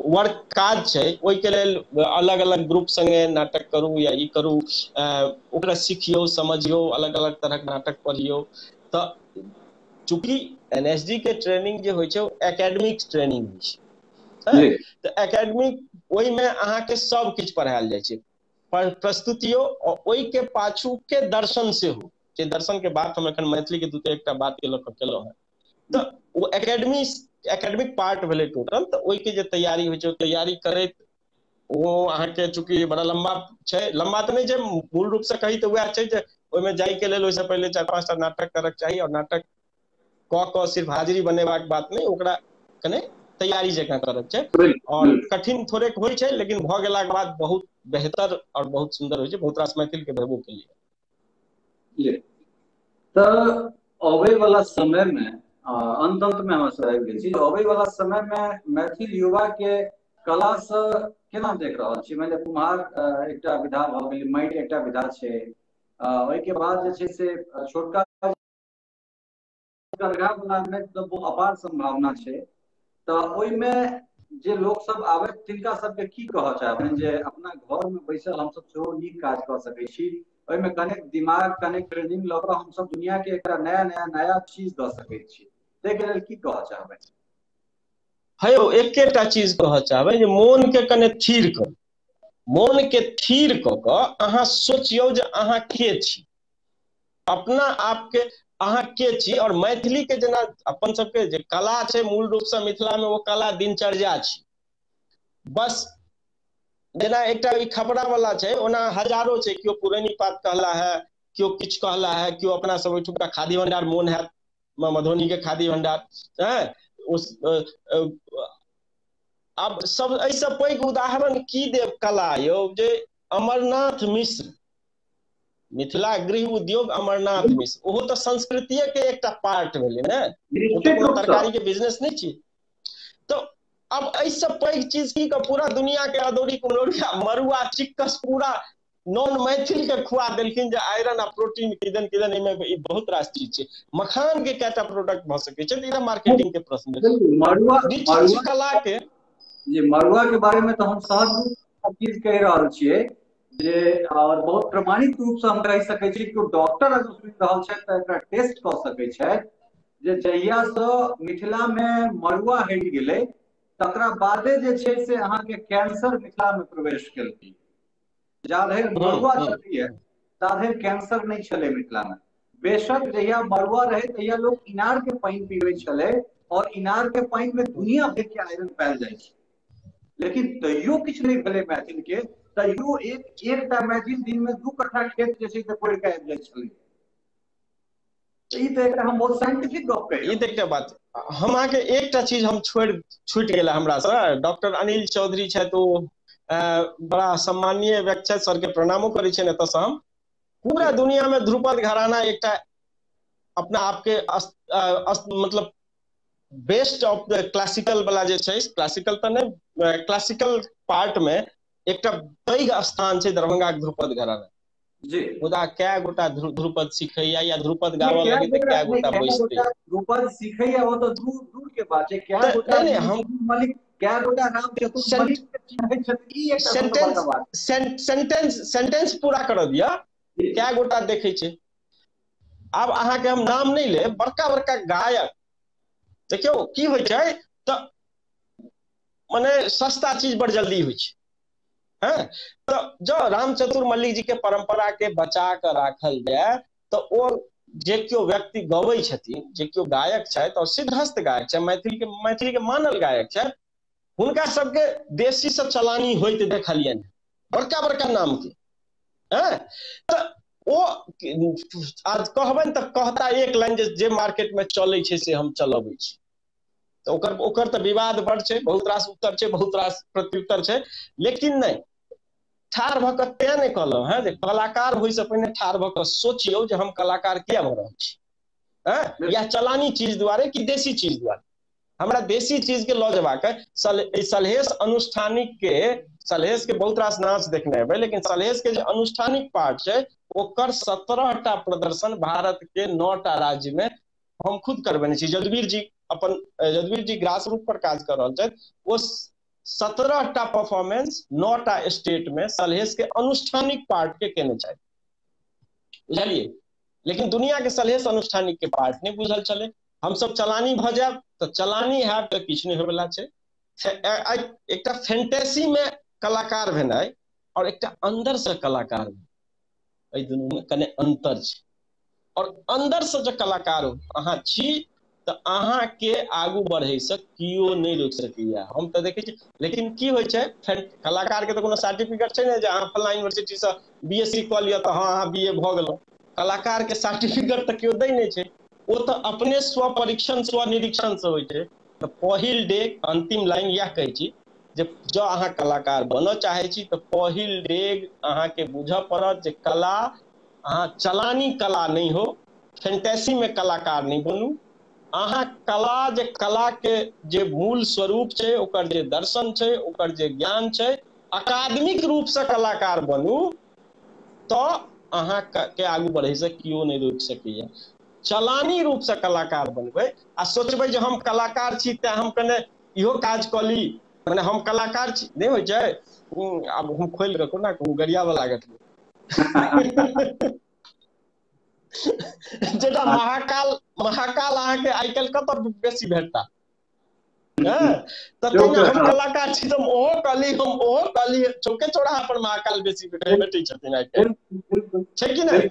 वर्क काज छै, ओहि के लेल अलग अलग ग्रुप संगे नाटक करू या ई करू, ओकरा सिखियौ, समझियौ, अलग अलग तरहक नाटक पढ़ियौ। तऽ चूँकि एनएसडी के ट्रेनिंग जे होइ छै ओ एकेडमिक ट्रेनिंग होइ छै, तऽ एकेडमिक ओहिमे अहाँके सब किछु पढ़ायल जाइ छै, प्रस्तुतियो और ओहि के पाछू के दर्शन सेहो, जे दर्शन के बात हम एखन मैथिली के 2-1 बात के लऽ कऽ केलहुँ हेँ, तऽ ओ एकेडमिक पार्ट भेलै टोटल। तऽ ओहिके जे तैयारी होइ छै, ओ तैयारी करैत ओ अहाँके चूँकि बड़ा लम्बा छै, लम्बा तऽ नहि छै, मूल रूप से कही तऽ वएह छै जे ओहिमे जाइके लेल ओहिसँ पहिले 4-5 टा नाटक करक चाही, और नाटक कऽ कऽ सिर्फ हाजिरी बनेबाक बात नहि, ओकरा कने तैयारी जकाँ करक छै। और कठिन थोड़ेक होइ छै, लेकिन भऽ गेलाके बाद बहुत बेहतर और बहुत सुन्दर होइ छै। बहुत रास मैथिल के भेबो के लिए। तऽ अबै वाला समय में, अंत अंत में हमरा सब आबि गेल छी, अबै वाला समय में मैथिल युवा के कला से केना देख रहल छी? मानि लिअ कुम्हार एकटा विधा भऽ गेलै, माटि एकटा विधा छै, ओहिके बाद जे छै से छोटका करघा वाला में तऽ अपार संभावना छै, तऽ ओहिमे जे लोक सब आबै तिनका सबके की कहऽ चाहबनि जे अपना घर में बैसल हमसब सेहो नीक काज कऽ सकै छी, ओहिमे कनेक दिमाग कनेक ट्रेनिंग लऽ कऽ हमसब दुनिया के एकटा नया नया नया चीज दऽ सकै छी, ताहिके लेल की कहऽ चाहबै? हे यौ, एकेटा चीज कहऽ चाहबै जे मोन के कने थिर करू। मोन के थिर कऽ कऽ अहाँ सोचियौ जे अहाँ के छी, अपना आपके अहाँ के छी। और मैथिली के जेना अपन सबके जे कला छै मूल रूप से मिथिला में, ओ कला दिनचर्या छी। बस जेना एकटा ई खपड़ा वाला छै, ओना हजारो छै, केओ पुरैनी पात कहला है, केओ किछु कहला है, केओ अपना सब ओहिठुमका खादी भंडार मोन हैत, मधुबनी के खादी भंडार है। आब सब एहिसँ पैघ उदाहरण की देब कला यौ, जे अमरनाथ मिश्र, मिथिला गृह उद्योग अमरनाथ मिश्र, ओहो तऽ संस्कृतिये के एकटा पार्ट भेलै ने, ओ तऽ कोनो तरकारी के बिजनेस नहि छी। तऽ अब एहिसँ पैघ चीज की, पूरा दुनिया के अदौरी कुम्हरौरी मरुआ चिक्कस पूरा नॉन मैथिल के खुआ देलखिन जे आयरन आ प्रोटीन किदन किदन, एहिमे बहुत रास चीज छै। मखान के कएटा प्रोडक्ट भऽ सकै छै, तऽ मार्केटिंग के प्रश्न। मरुआ कला के जे मरुआ के बारे में तऽ हम सहज चीज कहि रहल छियै जे, और बहुत प्रमाणित रूप से हम कहि सकै छी कि डॉक्टर अगर सुनि रहल छथि तऽ एकरा टेस्ट कऽ सकै छथि जे जहिया से मिथिला में मरुआ हटि गेलै तकरा बादे जे छै से अहाँके कैंसर मिथिला में प्रवेश केलकै। जा धरि मरुआ छलैये ता धरि कैंसर नहि छलै मिथिला में। बेशक जहिया मरुआ रहे तहिया लोग इनार के पानि पीबै छलै और इनार के पानि में दुनिया भरि के आयरन पायल जाइ छै, लेकिन तैयो किछु नहि भेलै मैथिल के। तैयो एक एकटा मैथिल दिन में 2 कट्ठा खेत जे छै से कोड़ि के आबि जाइ छलै। ई तऽ एकटा हम बहुत साइंटिफिक गप कही। ई तऽ एकटा बात हम अहाँके एकटा चीज हम छूटि गेल हमरा से। डॉक्टर अनिल चौधरी छथि, ओ बड़ा सम्माननीय व्यक्ति छथि, सर के प्रणामो करै छियनि एतऽसँ हम। पूरा दुनिया में ध्रुपद घराना एकटा अपना आपके मतलब बेस्ट ऑफ the classical वाला जे छै, क्लासिकल तऽ नहि, क्लासिकल पार्ट में एकटा पैघ स्थान छै दरभंगा के ध्रुपद घराना जी। मुदा कै गोटा ध्रुपद सिखैया या ध्रुपद गाबऽ लगे तऽ कै गोटा बैसतै? ध्रुपद सिखैया ओ तऽ दूर दूर के बात छै, कै गोटा हम मलिक, कै गोटा रामचतुर मलिक के चिन्है छथि, ई एकटा सेंटेंस सेंटेंस सेंटेंस पूरा करऽ दिअ, कै गोटा देखै छै। आब अहाँके हम नाम नहि लेब, बड़का बड़का गायक देखियौ की होइ छै तऽ मने सस्ता चीज बड़ जल्दी होइ छै। हँ, तऽ जँ रामचतुर मल्लिक जी के परंपरा के बचा कऽ राखल जाय तऽ ओ जे केओ व्यक्ति गबै छथिन, जे केओ गायक छथि और सिद्धहस्त गायक छथि, मैथिली के मानल गायक छथि, हुनका सबके देशी से चलानी होइत देखलियनि, बड़का बड़का नाम के। हँ, तऽ ओ आज कहबनि तऽ कहता एक लाइन जे मार्केट में चलै छै से हम चलबै छी। तऽ ओकर ओकर तऽ विवाद बड़ छै, बहुत रास उत्तर छै, बहुत रास प्रत्युत्तर छै, लेकिन नहि ठाढ़ भऽ कऽ तें नहि कहलहुँ हेँ जे कलाकार होइसँ पहिने ठाढ़ भऽ कऽ सोचियौ जे हम कलाकार किया भऽ रहल छी। हँ, या चलानी चीज दुआरे कि देशी चीज दुआरे। हमरा देशी चीज के लऽ जेबाक सलहेश अनुष्ठानिक के, सलहेश के बहुत रास नाच देखने हेबै, लेकिन सलहेश के जे अनुष्ठानिक पार्ट छै ओकर 17टा प्रदर्शन भारत के 9टा राज्य में हम खुद करबेने छी। यदुवीर जी अपन, यदुवीर जी ग्रास रूट पर काज कर रहल छथि, ओ 17टा परफॉर्मेंस 9टा स्टेट में सलहेश के अनुष्ठानिक पार्ट के केने छथि, बुझलियै। लेकिन दुनिया के सलहेश अनुष्ठानिक के पार्ट नहि बुझल छलै। हमसब चलानी भऽ जायब तऽ चलानी हैब तऽ किछु नहि होयवला छै। एकटा फैंटेसी में कलाकार भेनाइ और एकटा अंदर से कलाकार भेनाइ, एहि दुनू में कने अंतर छै। और अंदर से जे कलाकार अहाँ छी तऽ अहाँके आगू बढ़ैसँ केओ नहि रोकि सकैया। हम तऽ देखै छी, लेकिन की होइ छै कलाकार के तऽ कोनो सर्टिफिकेट छै ने जे अहाँ फलां यूनिवर्सिटीसँ BSc कऽ लिअ तऽ हँ अहाँ BA भऽ गेलहुँ। कलाकार के सर्टिफिकेट तऽ केओ दै नहि छै, ओ तऽ अपने स्वपरीक्षण स्वनिरीक्षण से होइ छै। तऽ पहिल डेग, अंतिम लाइन इएह कहै छी जे जँ अहाँ कलाकार बनऽ चाहै छी तऽ पहिल डेग अहाँके बुझऽ पड़त जे कला अहाँ चलानी कला नहि हो, फैंटेसी में कलाकार नहि बनू। अहाँ कला जे कला के जे मूल स्वरूप छै, ओकर जे दर्शन छै, ओकर जे ज्ञान छै, अकादमिक रूप से कलाकार बनू तऽ अहाँ के आगू बढ़ै से केओ नहि रोकि सकैया। चलानी रूप से कलाकार बनबै आ सोचबै जे हम कलाकार छी तें हम कने इहो काज कऽ ली, मने हम कलाकार छी नहि होइ छै, आब हम खोलि कऽ कोना कहू, गरियाबऽ लागत। जेना महाकाल, महाकाल अहाँके आइ काल्हि कतऽ बेसी भेटता? तऽ तहिना हम कलाकार छी तऽ हम ओहो कहली, हम ओहो कहली, चौके चौराहा पर महाकाल बेसी भेटै छथिन आइ काल्हि, छै कि नहि?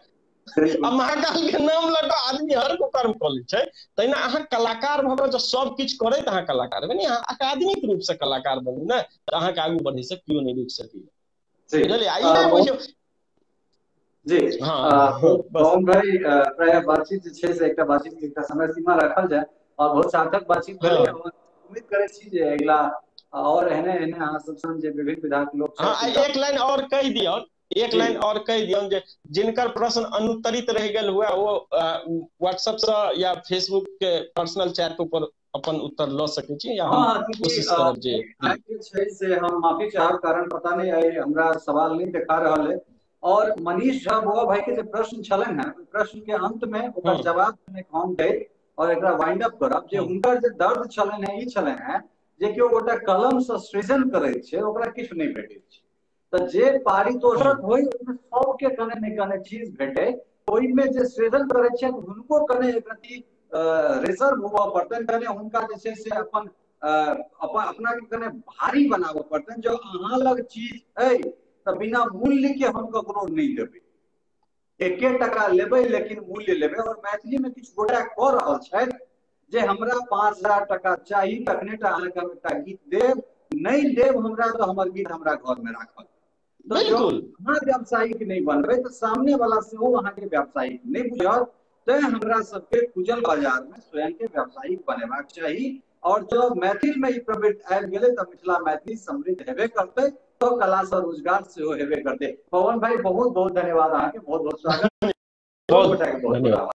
आ महाकाल के नाम लऽ कऽ आदमी हर कर्म कऽ लै छै। तहिना अहाँ कलाकार भऽ कऽ सब किछु करैत अहाँ कलाकार बनी, अहाँ अकादमिक रूप से कलाकार बनू ने, तऽ अहाँके आगू बढ़ै से केओ नहि रोकि सकैया, बुझलियै? ई नहि होइ छै जी। पवन भाई, प्रायः बातचीत जे छै से एकटा बातचीत के एकटा समय सीमा राखल जाय और बहुत सार्थक बातचीत भेलै। उम्मीद करै छी जे अगिला और एहने एहने अहाँ सब संग जे विभिन्न विधा के लोक। हाँ, एक लाइन और कहि दियौ, एक लाइन और कहि दियौ जे जिनकर प्रश्न अनुत्तरित रहि गेल हुए वो व्हाट्सएप से या फेसबुक के पर्सनल चैट पर अपन उत्तर लऽ सकै छी, या हम कोशिश करब जे छै से हम माफी चाहब, कारण पता नहि आइ हमरा सवाल नहि देखा रहल है। और मनीष झा बौआ भाई के जे प्रश्न छलनि हेँ, प्रश्न के अंत में ओकर जवाब हम दैत और एकरा वाइंड अप करब। जे हुनकर जे दर्द छलनि हेँ ई छलनि हेँ जे केओ गोटा कलम से सृजन करैत छै ओकरा किछु नहि भेटैत छै, तऽ जे पारितोषक होइ ओहिमे सबके कने ने कने चीज भेटे, ओहिमे जे सृजन करै छै हुनको कने एक रति रिजर्व हुअ पड़तनि, कने हुनका जे छै से अपन अपन अपना के कने भारी बनाबऽ पड़तनि। जो अहाँ लग चीज अइ तऽ बिना मूल्य के हम ककरो नहि देबै, 1 टका लेबै लेकिन मूल्य लेबै। और मैथिली में किछु गोटा कऽ रहल छथि जे हमरा 5000 टका चाही तखने टा अहाँके हम एकटा गीत देब, नहि देब हमरा तऽ हमर गीत हमरा घर में राखल। बिल्कुल, अहाँ व्यावसायिक नहि बनबै तऽ सामने वाला सेहो अहाँके व्यावसायिक नहि बुझत। तें हमरा सबके खुजल बाजार में स्वयं के व्यावसायिक बनेबाक चाही। और जब मैथिल में ई प्रवृत्ति आबि गेलै तऽ मिथिला मैथिली समृद्ध हेबे करतै, तो कला से रोजगार सेहो हेबे करतै। पवन भाई बहुत बहुत धन्यवाद अहाँके, बहुत बहुत स्वागत, बहुत धन्यवाद।